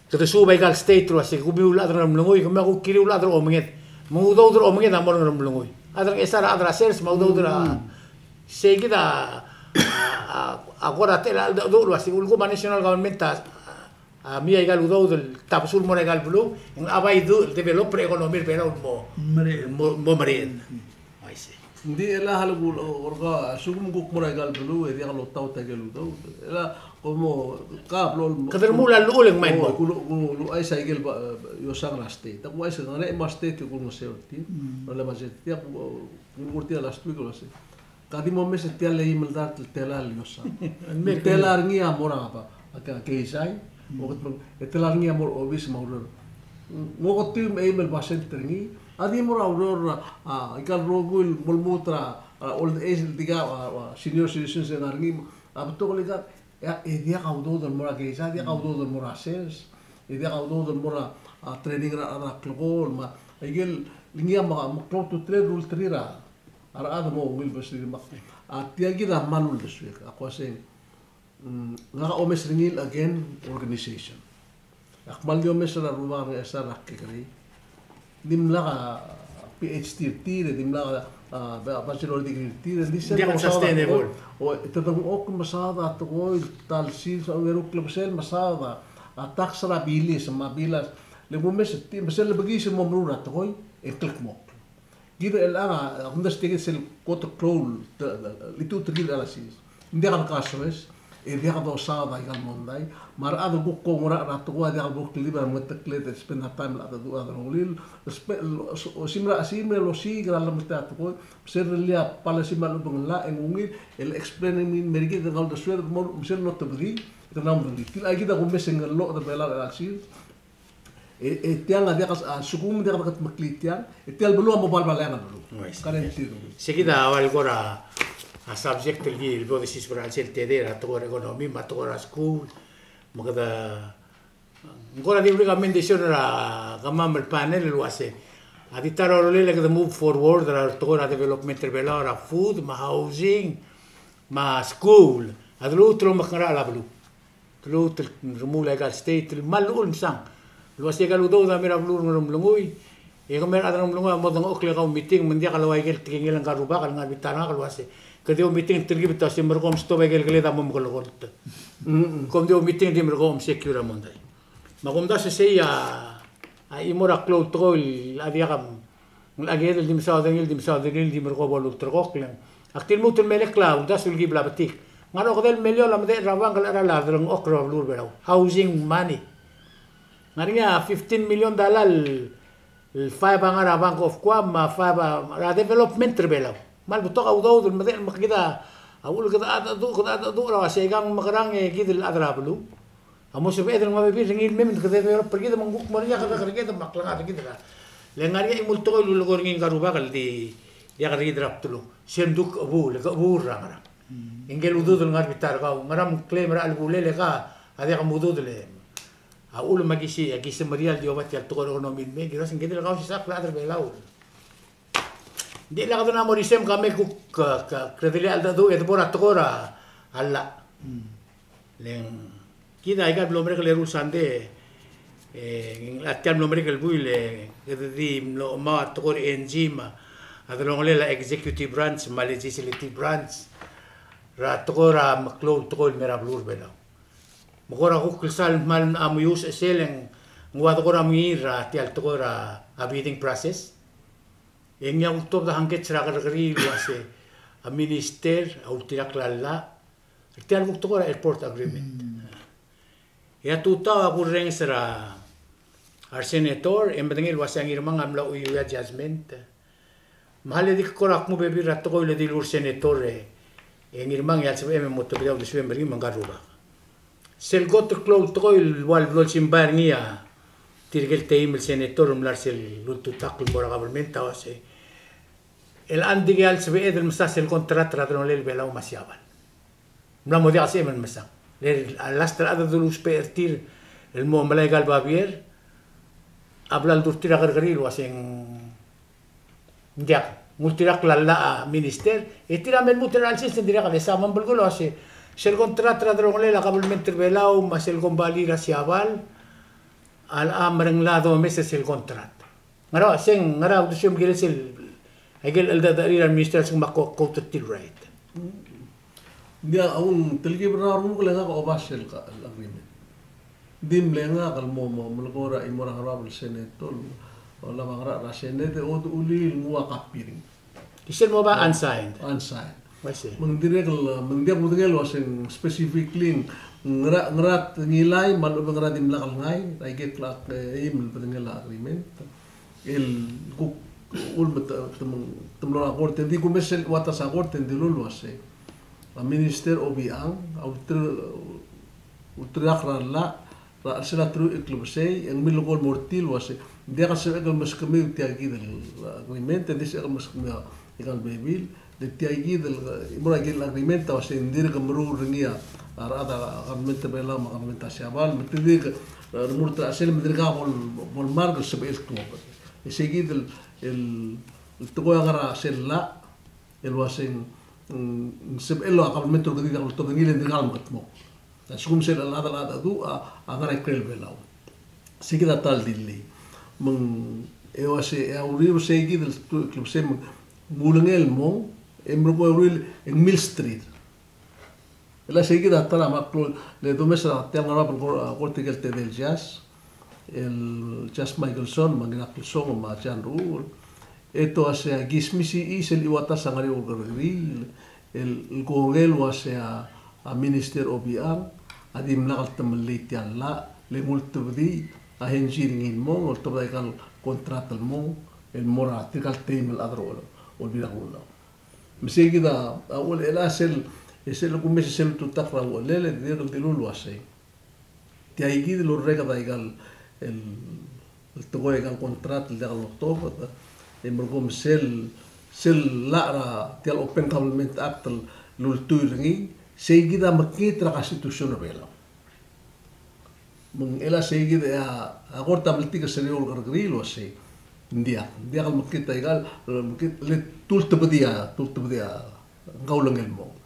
kede suub aika el state el uasei, kemiu el chad er a Ngeremlengui, kemiu a kuk kiriu el chad er a omenged. Me ng udoud er a omenged a mo er a Ngeremlengui. Chad er a Ngchesar, chad er a sers, me a udoud er a. Mm. Sei kid a, a, a, a kora techellel a cheldecheduch el uasei, ulekum a national government a, a mei aika el udoud el tabesul el mo er aika el beluu, e ng a bai du el develop er a economy er a Belau el mo. Merek. Mo, mo merek. Mm. I see. Ng di chelecha el kuk, kuk, kuk, a lsekum kuk mo er aika el beluu e diak lotaut aike el udoud. Chelecha, ko mo, ka blo el mo. Kede remuul a llechul e ng mei el mo. O, kuk, kuk, kuk, uaisei aike el ba, e, iosang er a state. Ak uaisei, ngar er ngii a state e kuk ngeseu er tir. Mm. Ngar er ngii a state, ak, kuk, kuk, kuk tia last week el uasei, ka di mo mes er tia el eim el dart el telael el iosang. Telael er ngii a mo er a ba, a ke, keizai, mm, o kede, e telael er ngii a mo er a obis me a ureor. Ng oketiu me a eim el basent er ngii a di mo er a ureor er a, a, aika el rokui el mo lmuut er a, a, old age el dikea, a, a, senior citizens el ngar er ngii, a betok el ikang, e, e diak a udoud el mo er a keizai, diak a udoud el mo er a sers, e diak a udoud el mo er a, a, training er a, er a klekool, me aike el ngii a me, me klou a ultutelel el ulterir a, a rechad el mo ungil el basirir me a, a, tia kid a kmal uldesuek, ak uasei. Mm, ngak a omes er ngii el again organization. Ak kmal di omes er a rubak er a Ngchesar er a kekerei. Dimlak a PhD er tir, dimlak a, a, bachelor degree er tir, di sel. Diak el sustainable. O, e te dengchokl el mesaod a tekoi, ta el sils, a ongeru el klebesei el mesaod a, a tax er a bilis, me a bilas. Le kumes er tir, me sel lebekiis el mo meruul a tekoi, e ng klekmokl. Kid er chelechang a, a kumdasu tia kid sel kot el klou el, te, te, litu er kid er a sils. Ng diak el kasoes, e diak dosaod aika el mondai, me a rechad el kuk oungerachel er a tekoi a diak bo el klibel a mengetekled el spend a time el cheldecheduch er a delongelir, el spe-, el, o, o, simer a, simer el osiik er a lemetik a tekoi, me sel rirellii a policy me a lechub e ng llach e ng ungil el explain er ngii el mer kid e ng uldesued el mo, me sel lotebedii, Te mla mo di, tia kid a kumes e ng lolodech er a Belau er a chelsel. E, e tiang a diak a, a lsekum diak a dekedmeklii tiang, e tia el beluu a mo balbal a eang el beluu. Uaisei. Guarantee. Sei kid a ua el kora, a subject el ki el bo desiseb er a chelsel el tedei er a tekoi er a economy, me a tekoi er a skuul, me kede, ng kora di uriul a mention er a kemam el panel el uase a di ta er a rolel e kede move forward er a tekoi er a development er a Belau er a food, me a housing, me a skuul, a deluut el omekngerachel a beluu. Te lmuut el remuul aika el state el kmal llechul mesang. El uase aika el udoud a mei er a beluu er a Ngeremlengui, e kemiu a rechad er a Ngeremlengui a mo dengchokl e kau meeting, me ng diak el ua ikel tekingel ngka el rubak el ngar er a bita er ngak el uase, ke di oumeeting, telkib e te uase, merekong, stop, aike el keled a mo mekelekolt. Kom di oumeeting, di merekong, secure a mondai. Me a kumdasu e sei a, a chimo er a klou el tekoi el a diak a ng locha kired el di mesaod er ngii, di mesaod er ngii, di merekong bo lulterekokl. Ak di lmuut el melekoi a uldasu el ki bla betik. Ng ngar er a okedei el miliol a medechel er a bank el cheral a delengchokl er a beluu er a Belau. Housing money. Ng ngar er ngii a fifteen million dollar el, el five a ngar er a Bank of Guam, me a five a, er a development er a Belau. Me a lebetok a udoud el medechel me kid a, a uchul kede chedecheduch, kede chedecheduch er a uase ikang mekerang e kid el chad er a beluu a mo sebeched el nguu a bebil er ngii el mei me kede develop er kid me ng kuk mo er ngii a kerrekerked me a klengar er kid er a. Le ngar er ngii a chimo el tekoi el ulekoi er ngii ngka el rubak el di diak er kid er a bdeluk. Sel mdu kechebuul, e kechebuul er a ngerang. E ngike el udoud el ngar er a bita er kau, ngera me ng claim er a chelebulel e ka a diak a mo udoud el. A uchul me aki se, aki semeriar el di oba tia el tekoi er a economy el mei, ki uase ngike el kausisechakl el chad er a Belau. Ng di lak de mo er isei me ka me kuk, ka, ka, kede di a cheldecheduch e de bo er a tekoi er a llach. Le ng kid a ika el mlo merek el eru el sandei, e, a tia el mlo merek el buil, e, kede di mlo omau a tekoi er a engine me a delongelel a executive branch me a legislative branch er a tekoi er a meklou el tekoi el mei er a beluu er a Belau. Me kora kuk el sal kmal a mo use sel e ng ua de kora mengiil er a tia el tekoi er a bidding process. E ngii a ultobed a hangkets er a kerrekeriil el uase a minister a ultirakl a llach er tia el kuk tekoi er a airport agreement. E a tutau a kurrenges er a re senator e medengei el uase a Ngirmang a mla chuiuii a judgment. Me a le di kora kmu bebil er a tekoi el dilu er a senator e, e Ngirmang e a lsebechem e mo tebedii a uldesuem er ngii me ngka el rubak. Sel kot el klou el tekoi el ua el blo lsimbai er ngii a tirke el teim el senator el mla er sel ultutakl el mo er a government a uase, el ng dikea el sebeched el mesa sel contract er a delongelel Belau me a Siabal. Ng mla mo diak a sebechem el mesang. Le a last el chad el dulu ousbech er tir el mo melai aika el babier a bla ldu er tir a kerrekeriil el uase ng Ng diak, ng ultirakl a llach a minister, e tir a me lmuut er a chelsel se ng dirrek el mesa me ng belkul a uase, sel contract er a delongelel a kabelment er a Belau me a sel kombalii er a Siabal a locha meringel a domes er sel contract. Ngera, se ng ngera uldesuem el kirel sel, aike el cheldecheduch er a minister a lsekum ng ko-, quote er tir right. Ng diak, a ung telkib er a renguk el ngak a oba sel ka, el agreement. Ng di mle ngak el mo, mo, melekoi er a chimo er a Ngerabab el senator, olab a ngerachel er a senate, e oduchulii el nguu a copy er ngii. Di sel mo oba unsigned. Unsigned. I see. Me ng dirrek el, me ng diak kudengei el uase ng specifically ng ngera, ngera te ngilai, me a lechub e ngera dimlak el ngai, er aike el, e, eim el bedengel a agreement. El kuk, uchul me te, te mlo er a kort, e ng di kumes el ua ta er a kort, e ng dilu el uase a Minister Obichang a ultir-, ultirakl er a llach er a chelsel a teruich el klebesei, e ng milekoi el mo er tir el uase ng diak el sebechek el meskemiu tia kid el agreement, e ng di sebechek el meskemiu aika el bebil, le tia kid el, mo er a kid el agreement a uase ng dirk meruul er ngii a rechad er a kabelment er a Belau me a kabelment er a Siabal, me te dirk, e, remurt er a chelsel me dirkak bo, bo lmark el sebechel el tuobed. E sei kid el, el, el tekoi a ngar er a sel llach, el uase ng, mm, sebechel a kabelment el kede di el tobed er ngii le ng dirkak el mekedmokl. A lsekum sel chad el cheldecheduch a, a ngar er a ikrel Belau. Sei kid a ta el delay. Me ng, e uase, e a uriul sei kid el, el klebesei me ng ulengei el mong, e merekong e uriul e ng milsterir. El a sei kid a ta er a meklou, le domes er a tia el Ngerabab el kor-, kort er tia el tedei el judge, el Judge Michelson, me a Ngiraklsong, me a John Ruul, e te uase a ki smisichii sel chiuatas a ngar er eou el kerrekeriil, el, el kongei el uase a, a Minister Obichang a dimlak el temellii tia el llach, le ng ultebedii a henzi er ngii el mong, oltobed aika el contract el mong, el mo er tirka el teim el chad er a Olbiil er a Kelulau. Me sei kid a, a, ul-, el a sel, E sel kumes e sel ultutakl er a uchelel e dirrek el dilu el uasei, tia kid el orreked a ikal, el, el tekoi a ikal contract el diak lotobed, e merekong sel, sel llach er a tia el Open Government Act el ultuil er ngii, sei kid a mekngit er a Constitution er a Belau. Me ng chelecha sei kid e a, a kort a mletik er sel eou el kerrekeriil el uasei, ng diak, ng diak el mekngit a ikal, el mekngit, le te ultebedii a, te ultebedii a ngkaulengel el mong.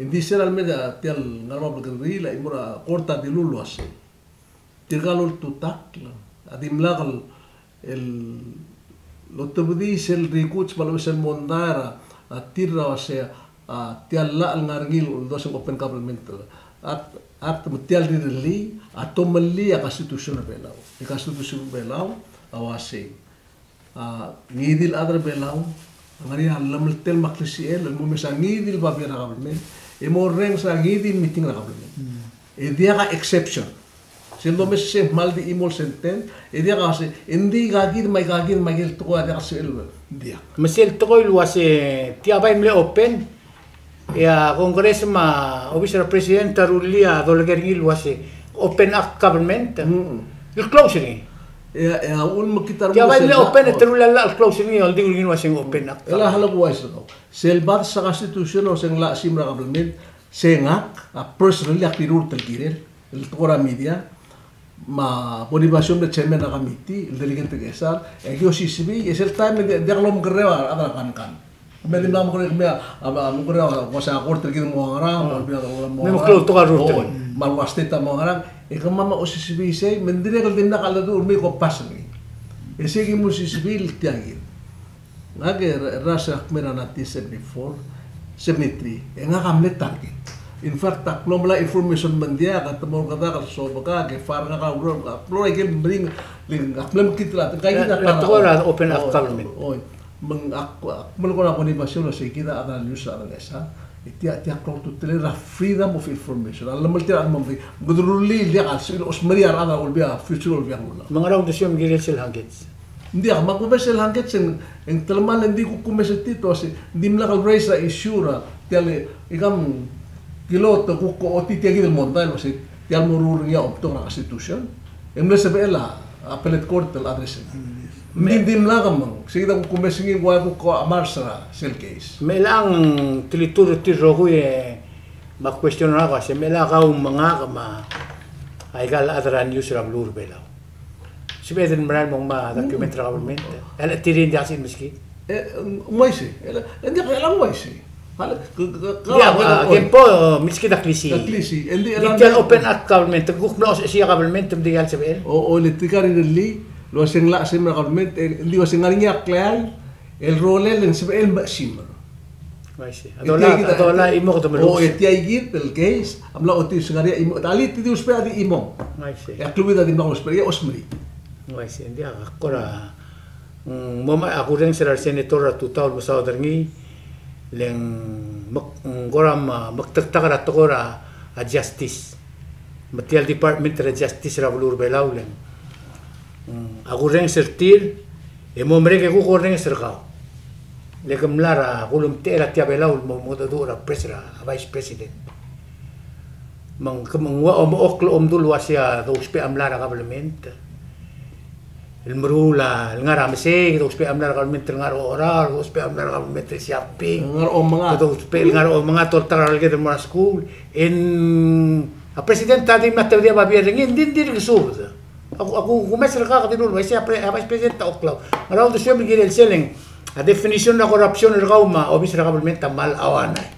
E ng di sel lemei a tia el ngar er a bab el kerrekeriil a chimo er a kort a dilu el uasei, tirka el ultutakl a dimlak el, el otebedii sel rikuts me a lobes el mondai er a, a tir er a uasei, a tia el llach el ngar er ngii el uldosang Open Government Act, Act me tia el rirellii a tomellii a Constitution er a Belau. E Constitution er a Belau a uasei, a ngii di el chad er a Belau a ngar er ngii a llemeltel me a klisichel el mo mes a ngii di el babier er a government, e mo orrenges er a ngii di el meeting er a government. E diak a exception. Sel domes e sei kmal di chimo el sentence, e diak a se, e ng di ikakid me a ikakid me a ikel tekoi a diak a sebechel, ng diak. Me sel tekoi el uase tia bai mle open, e a Congress me a obis er a President a rullii a dolekoi er ngii el uase Open Act Government. Mm. El close er ngii. E a, e a uchul me kid a tia bai mle open e te rullii a llach el close er ngii, el di er ngii el uase Open Act. E a hale kuuais er kau. Sel bades er a Constitution el uase ng llach a simer a government, se ngak a personally ak rirurt el kirel el tekoi er a media, me a Bonifacio el chairman er a committee, el delegate Kesar, e ki osisibii, e sel taem e ng diak lomekerreu a rechad er a kankan. Me di mla mekerreu, me a, a, a mekerreu a, uase a kort er kid a mo ngerang, me a olbiil a mo ngerang. Me meklou el tekoi a rurt. O, me a ua state a mo ngerang, e kemam a osisibii sei, me ng dirrek el dimlak a ledu el mei ko pass er ngii. E sei ki mo osisibii el tia kid. Ngak e er a, er a se ak mei er a nineteen seventy-four, seventy-three, e ngak a mle target. In fact, ak mlo melai a information me ng diak, a te mo er a kedak el sobekak, e far ngak a ureor, ak mlo er a ikel meringel, le ak mle mekngit el, ngka kid a, e, tekoi er a Open Act Government. Oi, me ng ak, ak mle ko er a Bonifacio el uase kid a chad er a news er a Ngesang, e tia, tia klou a ultutelel er a freedom of information. A llemeltir a chad me ng di, me kede rullii el diak a sebechir el osmerii a rechad er a Olbiil, a future er a Olbiil er a Kelulau. Me ngera uldesuem el kirel sel hangkets? Ng diak, me a kumes el hangkets e ng, e ng telemall e ng di kuk kumes er tir el uase ng dimlak el raise a issue er a tia el, ikang, kilo te kuk ochotii tia kid el mondai el uase tia el moruul er ngii a omtok er a Constitution. E ng mle sebechel a appellate court el address er ngii. Ng di, ng dimlak, me ng sei kid a kuk kumes er ngii el ua kuk ko a mars er a sel case. Me chelechang te litur er tir el rokui e me a question er ngak a se me chelechang kau me ngak me a ikal chad er a news er a beluu er a Belau, sebeched el merael el mo ngmai a document er a government? E le tir e ng diak sel meskid? E, ng uaisei. E le, e ng diak, e le ng uaisei. Ia, a, kempo, meskid a klisiich. A klisiich. E ng di, e le tia el Open Act Government, te kuk mla osisiich a government, me ng diak el sebechel. O, o, le tirka el rirellii el uase ng llach a simer a government, e ng di uase ng ngar er ngii a kleai el rolel e ng sebechel me a simer. I see. A dolai, a dolai chimo kede meluches. O, e tia kid el case a mla ochotii el ngar er ngii a chimo. Alii, te di ousbech a di chimo. I see. E a kleuid a dimlak lousbech er ngii, e osmerii. I see. Ng diak, ak kora, mm, mo me a kurrenges er a resenator er a tutau el mesaod er ngii, le ng mek-, ng kora me, mektektak er a tekoi er a, a justice. Me tia el Department er a Justice er a beluu er a Belau, le ng, mm, a kurrenges er tir, e mo merek e kuk orrenges er kau. Le ke mla er a kulemtechei er a tia Belau el mo, mo mengedecheduch er a pres-, er a Vice President. Me ng, ke me ng ua omechokl el omdu el uase a dousbech a mla er a government el meruul a, el ngar er a mesei, dousbech a mla er a government el ngar er a ocherau, dousbech a mla er a government el shopping. Ngar er a omengat. Dousbech el ngar er a omengat, oltak er a releked el mo er a skuul. E ng, a president a di mla tebedii a babier er ngii, ng di, ng dirk subed. A ku-, a ku-, kumes er kau e ke dilu el uaisei, a pre-, a vice president a oklau. Ngera uldesuem el kirel sel leng, a definition er a corruption er kau me a obis er a government a kmal ua ngera?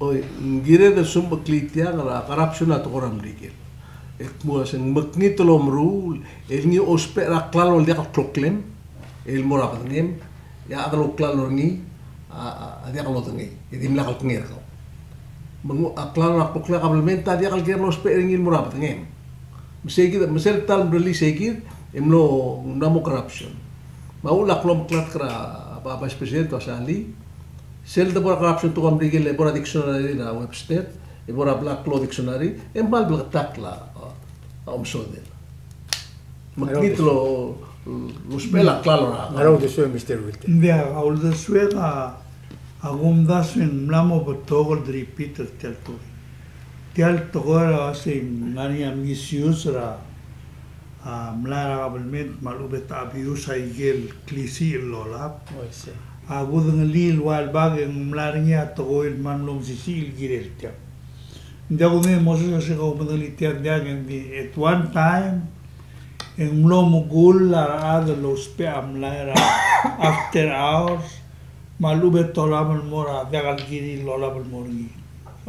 Oi, ng kired el smecheklii tiang, a corruption a tekoi er a Merikel. E kmo se ng mekngit el omeruul el ngii a ousbech er a klalo el diak el kloklem el mo er a bedengem, e a chad el ouklalo er ngii a, a, a diak lodengei, e dimlak el kengei er kau. Me ng, a klalo er a kloklem er a kabelment a diak el ker el ousbech er ngii el mo er a bedengem. Me sei kid, me sel ta el mle release sei kid, e mlo, ng mla mo corruption. Me a uchul a klomeklatk er a, a vice president a Sali, sel debo er a corruption, te ko er a Merikel e bo er a dictionary er a Webster, e bo er a Black Law Dictionary, e ng kmal bleketakl a, a omesodel. Mekngit el ousbechel a klalo er a. Ngera uldesuem, Mister Wilton? Ng diak, a uldesuek a, A kumdasu e ng mla mo betok el repeat er tia el tekoi. Tia el tekoi er a uasei ng ngar er ngii a misuse er a, a, mlai er a government me a lechub e te abuse a ikel klisichel el olab. Oh, I see. A kudengelii el ua el bak e ng mla er ngii a tekoi el kmal mlo mesisiich el kirel tiang. Ng diak kudengei el mo se, se kau medengelii tiang, ng diak, e ng di at one time e ng mlo mekull a rechad el ousbech a mlai er a after hours, me a lechub e te olab el mo er a diak el kirir el olab el mo er ngii.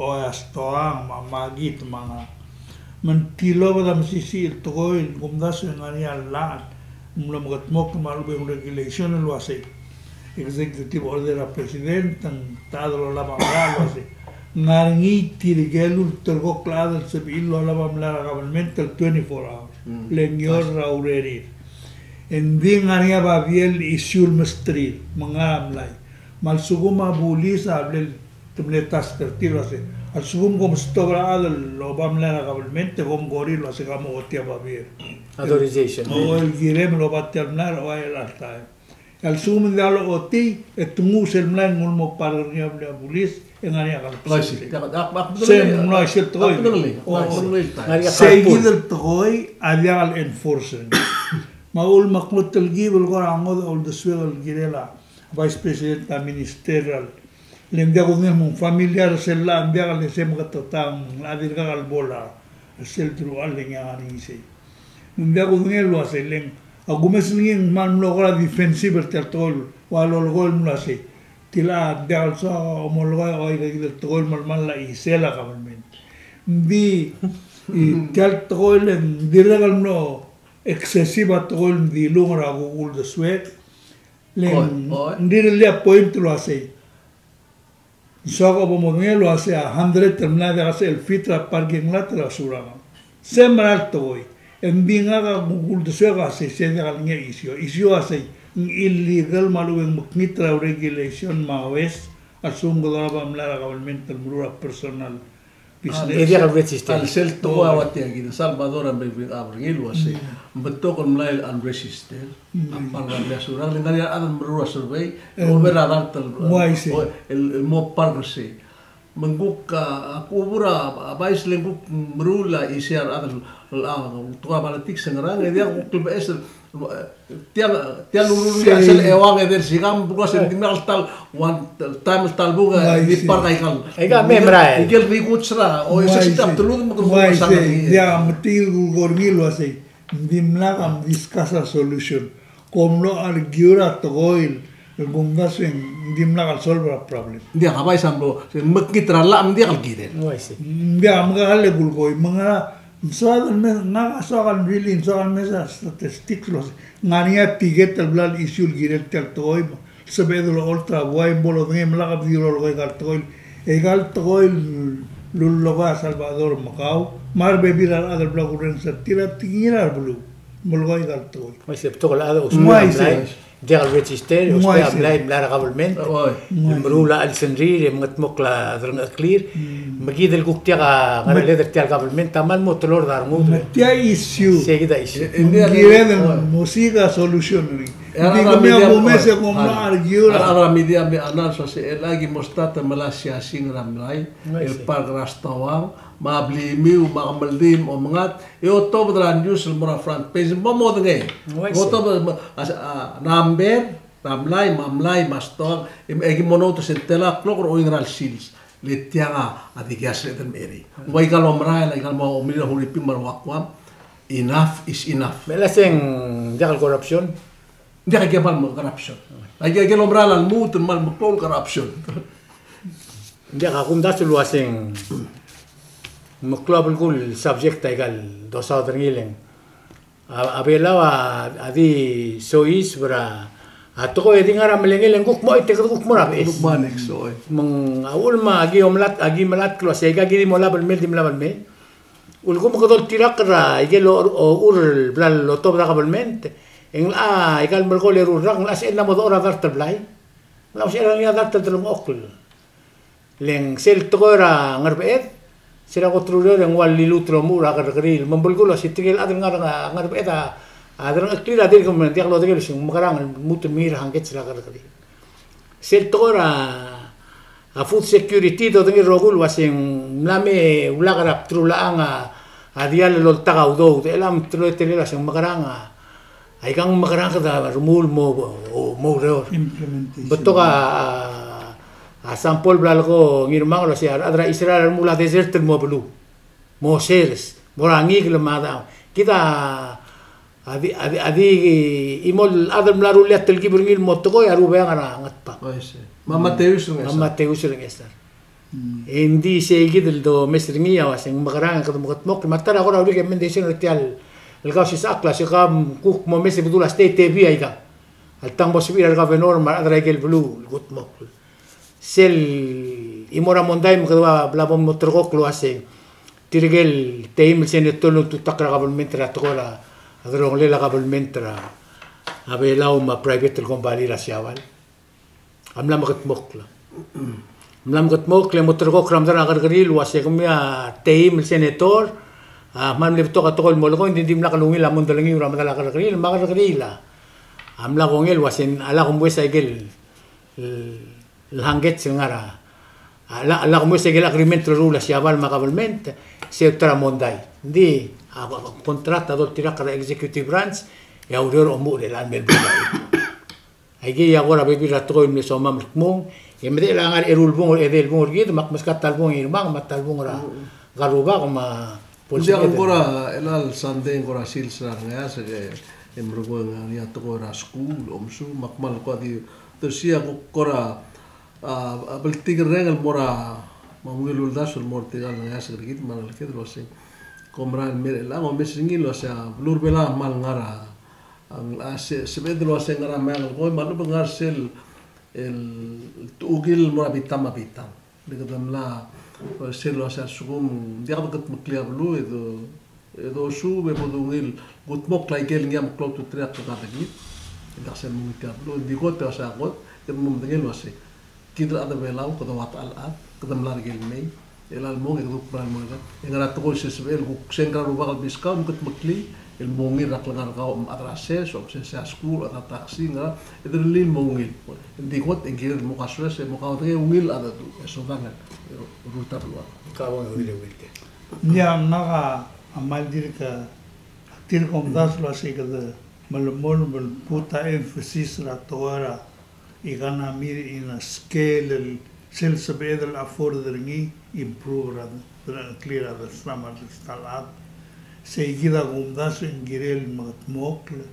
O a stoang, me a makit, me a ngerang. Me ng tilobed a mesisiich el tekoi el kumdasu e ng ngar er ngii a llach el mlo mekedmokl me a lechub e ng regulation el uasei, executive order er a president, e ng ta el olab a ngerang el uasei, ng ngar er ngii tirke el ulterekokl el chad el sebechir el olab a mlai er a government el twenty-four hours. Mm. Le ng eou er a urerir. E ng di ngar er ngii a babier el issue el mesterir, me ng ngar er a mlai. Me a lsekum a bulis a bla el te mle task er tir el uasei, a lsekum kom stop er a chad el oba mlai er a government, e kom kora el uasei ka mo ochotii a babier. Authorization. O el kirem el oba tia el mlai er a ua el alta. E a lsekum ng diak lochotii, e te nguu sel mlai el nguu el mo park er ngii a blil a bulis, e ng ngar er ngii a kebesengei. Sel mlai sel tekoi. Sei kid el tekoi a diak el enforce er ngii. Me a uchul me ak mo telkib el kora ngodech a uldesuek el kirel a Vice President a Minister el, le ng diak kudengei el mo familiar er sel llach, ng diak el se meketeketang, ng dirkak el bo er sel deruchall e ng ngar er ngii sei. Ng diak kudengei el uasei, le ng a kumes er ngii e ng kmal mlo kora defensive er tia el tekoi el ua lolekoi el mlo uasei, tia el diak el soak a omolekoi a ua ikakid el tekoi el melemall a chisel a government. Ng di, e, tia el tekoi el ng dirrek el mlo excessive a tekoi el ng dilung er a kuk uldesuek. Le ng, ng rirellii a point el uasei, ng soak a bo modengei el uasei a hundred el mlai a diak el sebechel el fit er a parking lot er a Surangel. Se mera el tekoi. E ng di ngak a kuk uldesuek a uasei, se diak el ngii a issue. Issue a uasei, ng illegal me a lechub e ng mekngit er a regulation me a West a lsekum kede olab a mlai er a government el meruul a personal business. E diak el register. A le sel tekoi a ua tia kid, Salvador a mle bring up er ngii el uasei, ng betok el mlai el unregistered. A par er a mlai er a Surangel, le ng ngar er ngii a rechad el meruul a survey, e oba er a dart el, el, el mo park er sei. Me ng kuk a, a kubur a, a bais le ng kuk meruul a isei a rechad el, a, tekoi er a politics e ngerang, e diak kuk lebeches el, tia, tia el uruul er a sel euang e de er sikam, because ng dimlak el ta el one time el ta el bung, e di park a ikal. Aika me merael. Ikel rikuts er a, o, e se se ta el teludem me kede mo sa. Diak, me tia el kuk er ngii el uasei, ng dimlak a discuss a solution. Kom mlo argue er a tekoi el kumdasu e ng dimlak el solve er a problem. Ng diak a bai sa mlo, se mekngit er a llach me ng diak el kirel. Ng diak, me ka le kulekoi, me ng ngar er a, ng soak el mes, ngak a soak el really, ng soak el mes a statistics el uasei, ng ngar er ngii a ticket el bla el issue el kirel tia el tekoi, me sebeched el ocholt er a buai me bo lodengei me lak bo di lolekoi aika el tekoi. E aika el tekoi el lulekoi a Salvador me kau me a rebebil a rechad el bla kurrenges er tir a tekingir a rebeluu. Melekoi aika el tekoi. Uaisei, betok el chad a ousbech a mlai, diak el register, ousbech a mlai, mlai er a government. Oi. Meruul a chelsengrir e mengedmokl a delengcheklir. Me kid el kuk diak a ngercheled er tia el government a kmal mo telord a rengud. Me tia issue. Sei kid a issue. Ng kired el mo siik a solution er ngii. Ng di kemiu a kumes e kom mla argue er a. A rechad er a media me a ngar er a sel, e aki mo start el melai a siasing er a mlai, el park er a stoang, me a blimiu, me a kemeldiil, me a omengat, e otobed er a news el mo er a front page, me bo modengei. Otobed a, a, number er a mlai, me a mlai, me a stoang, e aki mo notice el tela klok er a oingerang el sils. Le tiang a dikea sebeched el mei er ngii. Ua ikal omerael, ikal mo omerellel a Huriping me a Guam, enough is enough. Me le se ng diak el corruption. Ng diak a ikel kmal corruption. A ikel, ikel omerael a lmuut el kmal meklou el corruption. Ng diak a kumdasu el uaseng meklou a belkul el subject a ikal dosaod er ngii el ng a, a Belau a, a di soiseb er a, a tekoi e di ngar er a melengel e ng kuk mo, e te kede kuk mo er a beches. Kuk mo er a next, oi. Me ng a uchul me aki omelatk, aki melatk el uasei aika ki di mo lab el mei, di mo lab el mei. Ulekum kede oltirakl er a ikel o, o, uchul el bla lotobed a kabelment, e ng locha, ikal melekoi el eru el rak, ng locha sebechel el mo dechor a dart el blai. Ng locha sebechel a dart el delengchokl. Le ng sel tekoi er a Ngerbeched, se er a kot el ureor e ng ua liluut el omuchel er a kerrekeriil. Me ng belkul a se tirke el chad el ngar er a Ngerbeched a, a delengcheklir a dirk me ng diak lodengei el uaseng mekerang el lmuut el mengiil er a hangkets er a kerrekeriil. Sel tekoi er a, A food security, dodengei el rokui el uaseng mla me ulak er a bdelul a chang a, a diall el oltak a udoud, e chelecha me te loia el uaseng mekerang a, aikang mekerang kede remuul el mo, mo oureor. Implementation. Betok a, a, a sample el bla leko Ngirmang el uasei a rechad er a Israel a remuul a desert el mo beluu. Mo sers, mo er a ngikel me a da. Kid a di, a di, a di, chimo el chad el mla rullii a telkib er ngii el mo tekoi a Rubeang er a Ngatpang. Oh, I see. Me a Mateus er a Ngesar. Me a Mateus er a Ngesar. Mm. E ng di sei kid el domes er ngii a uaseng mekerang e kede mekedmokl, me a ta er a kora recommendation er tia el Kausisechakl a se ka kuk mo mes e bedul a state levy aika. Alta ng mo sebechir a re governor me a rechad er aike el beluu el kudmokl. Sel chimo er a mondai me kede ua bla bo moterekokl el uasei tirke el teim el senator el ultutakl er a government er a tekoi er a delongelel a government er a Belau me a private el kombalii er a Siabal a mla mekedmokl. Mla mekedmokl e moterekokl er a medal a kerrekeriil el uasei kemiu a teim el senator a kmal mle betok a tekoi el molekoi, ng di dimlak el ungil a mondai el ngiu er a medal a kerrekeriil, me a kerrekeriil a a mla kongei el uasei a lak kumes aike el el hangkets el ngar er a, a lak, a lak kumes aike el agreement el loruul a Siabal me a government, se ta er a mondai. Ng di a, a contract a doltirakl er a executive branch, e a ureor a omuchel er chelechang el mei el bung. Aikei a kora bebil er a tekoi el mle somam el kmung, e medechel a ngar er a eru el bung, edei el bung er kid, me ak meskak a ta el bung er a Ngirmang, me a ta el bung er a Ngerubak, me a Ng diak, ng kora, chelecha el Sunday ng kora sils er a rengeasek e, e merekong e ng ngar er ngii a tekoi er a skuul, omesuub, me ak kmal ko a di, di sei a kuk kora, a, a bltikerreng el mo er a, me a ungil uldasu el mo er tirka el rengeasek er kid, me a rengeleked el uasei. Kom mera el mei er chelechang, omes er ngii el uasei a beluu er a Belau a kmal ngar er a, a, se, sebeched el uasei ngar er a meang el tekoi, me a lechub e ng ngar er sel, el, techukil el mo er a bitang me a bitang. Le kede mla, e, sel uasei a lsekum ng diak de kudmeklii a beluu, e do, e dosuub e bo dungil kudmokl aike el ngii a meklou a ultuterir a klekad er kid. E diak sel mo ngii tia el beluu, ng di kot e uasei a kot, kede mo medengei el uasei. Kid el chad er a Belau, kede ua techall chad, kede mla er ker el mei, e chelecha el mong e kede kuk mera el mo er a, e ngera tekoi el sebechel el kuk se ng kora Rubak el beskau, me kudmeklii, el mo ungil er a klengar er kau, me a chad er a ses, o se a skuul, o a chad er a taksi, ngera, e derellii el mo ungil. Ng di kot, e ng kired el mo kasoes, e mo kaudengei e ungil a dedu, e sodang el, e rultabel ua. Ka bo ungil e ungil. Ng di a ngak a kmal dirk, tir a omdasu el uasei kede melemolem el put a emphasis er a tekoi er a economy in a scale el sel sebeched el afford er ngii, improve er a delengcheklir a dersam a rechad. Sei kid a kumdasu e ng kirel mekedmokl,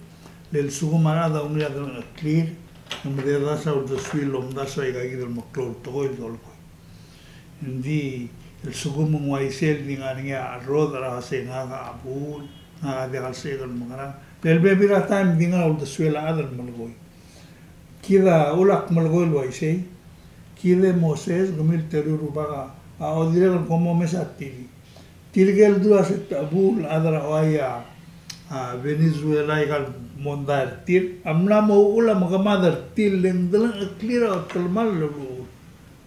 le lsekum a rechad a ungil a delengcheklir, e ng mededasu a uldesuir el omdasu aika kid el meklou el tekoi el dolekoi. Ng di lsekum ng uaisei el di ngar er ngii a cherrodech er a uasei ngak a chebuul, ngak a diak el sebechek el mekerang. Le bebil er a taem ng di ngar er a uldesuel a chad el melekoi. Kid a ulak melekoi el uaisei, kid e Moses, kemiu el teru el rubak a, a odirrek el kom omes a T V. Tirke el dua se a chebuul a chad er a Hawaii, a, a Venezuela, aika el mondai er tir a mla mo uchul a mekemad er tir, le ng delengcheklir a telemall el uchul.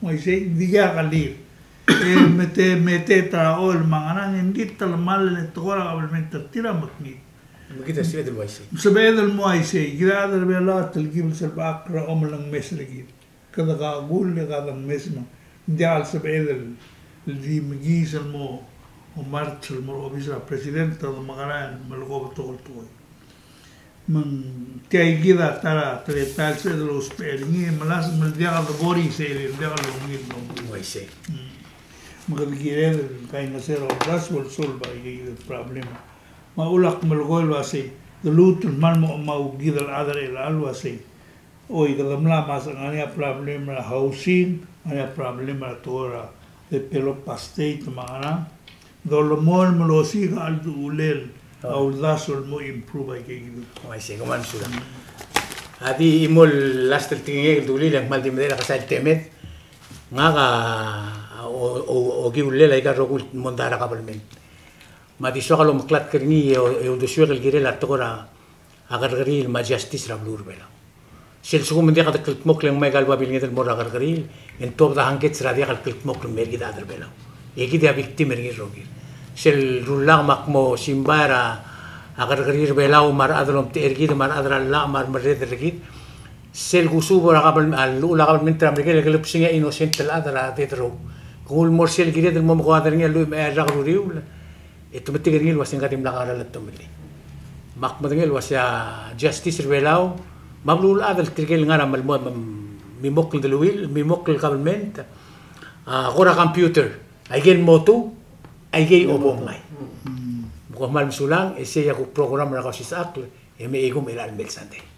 Uaisei, ng dikea kelir. E mete, mete ta er a oil me a ngerang, e ng di telemall e le tekoi er a kabelment er tir a mekngit. Me kid a sebeched el uaisei. Sebeched el mo uaisei, kid a chad er a Belau a telkib el selbechakl er a omelengmes er kid. Kede kakull e kede ngmes me ng diak el sebeched el di mekiis el mo, mo march el mo er a obis er a president, e kede mekerang e melekoi a betok el tekoi. Me ng tia kid a ta er a teletael el sebeched el ousbech er ngii, e melasem el diak de bo er isei, e diak lungil el mo. Uaisei. Mm. Me kede kired el kaingeseu er a uldasu el solve aike kid el problem. Me a ulak melekoi el uasei, de lmuut el kmal mo, mo kid el chad er chelechang el uasei. Oi, kede mla masech, ngar er ngii a problem er a housing, ngar er ngii a problem er a tekoi er a develop a state me a ngerang. Dolemolem el osiik a cheldechuliu a uldasu el mo improve aike kid. Uaisei, kmal mesulang. A di chimo el last el tekingek el dulii, e ng kmal di medechel a kesai el temed. Ngak a, o, o, okiu el lel aika el rokui el mondai er a kabelment. Me a di soak el omeklatk er ngii e, e uldesuek el kirel a tekoi er a a kerrekeriil me a justice er a beluu er a Belau. Sel lsekum ng diak de kldmokl e ng mei aika el babilnged el mo er a kerrekeriil, e ng tuobed a hangkets er a diak el kldmokl el mei er kid a chad er a Belau. E kid a victim er ngii el rokir. Sel rullak me ak mo simbai er a kerrekeriil er a Belau me a rechad el omtechei er kid me a rechad er a llach me a remerreder er kid, sel kusuub er a kabel-, a llechul a kabelment er a Merikel el kelebsengii a innocent el chad er a death row. Ke nguu el mo er sel kired el mo omekoad er ngii a lluich me a eai el rak er a uriul, e te metik er ngii el uasei ng ka dimlak a cheral el tomellii. Me ak medengei el uasei a justice er a Belau me a beluulechad el tirke el ngar er a melemolem, mimokl el deleuill, mimokl el kabelment, a kora computer, aike el motu, aike el obomngai. Me kom kmal mesulang, e sei a kuk program er a Kausisechakl, e mei kemiu er a mei el Sunday.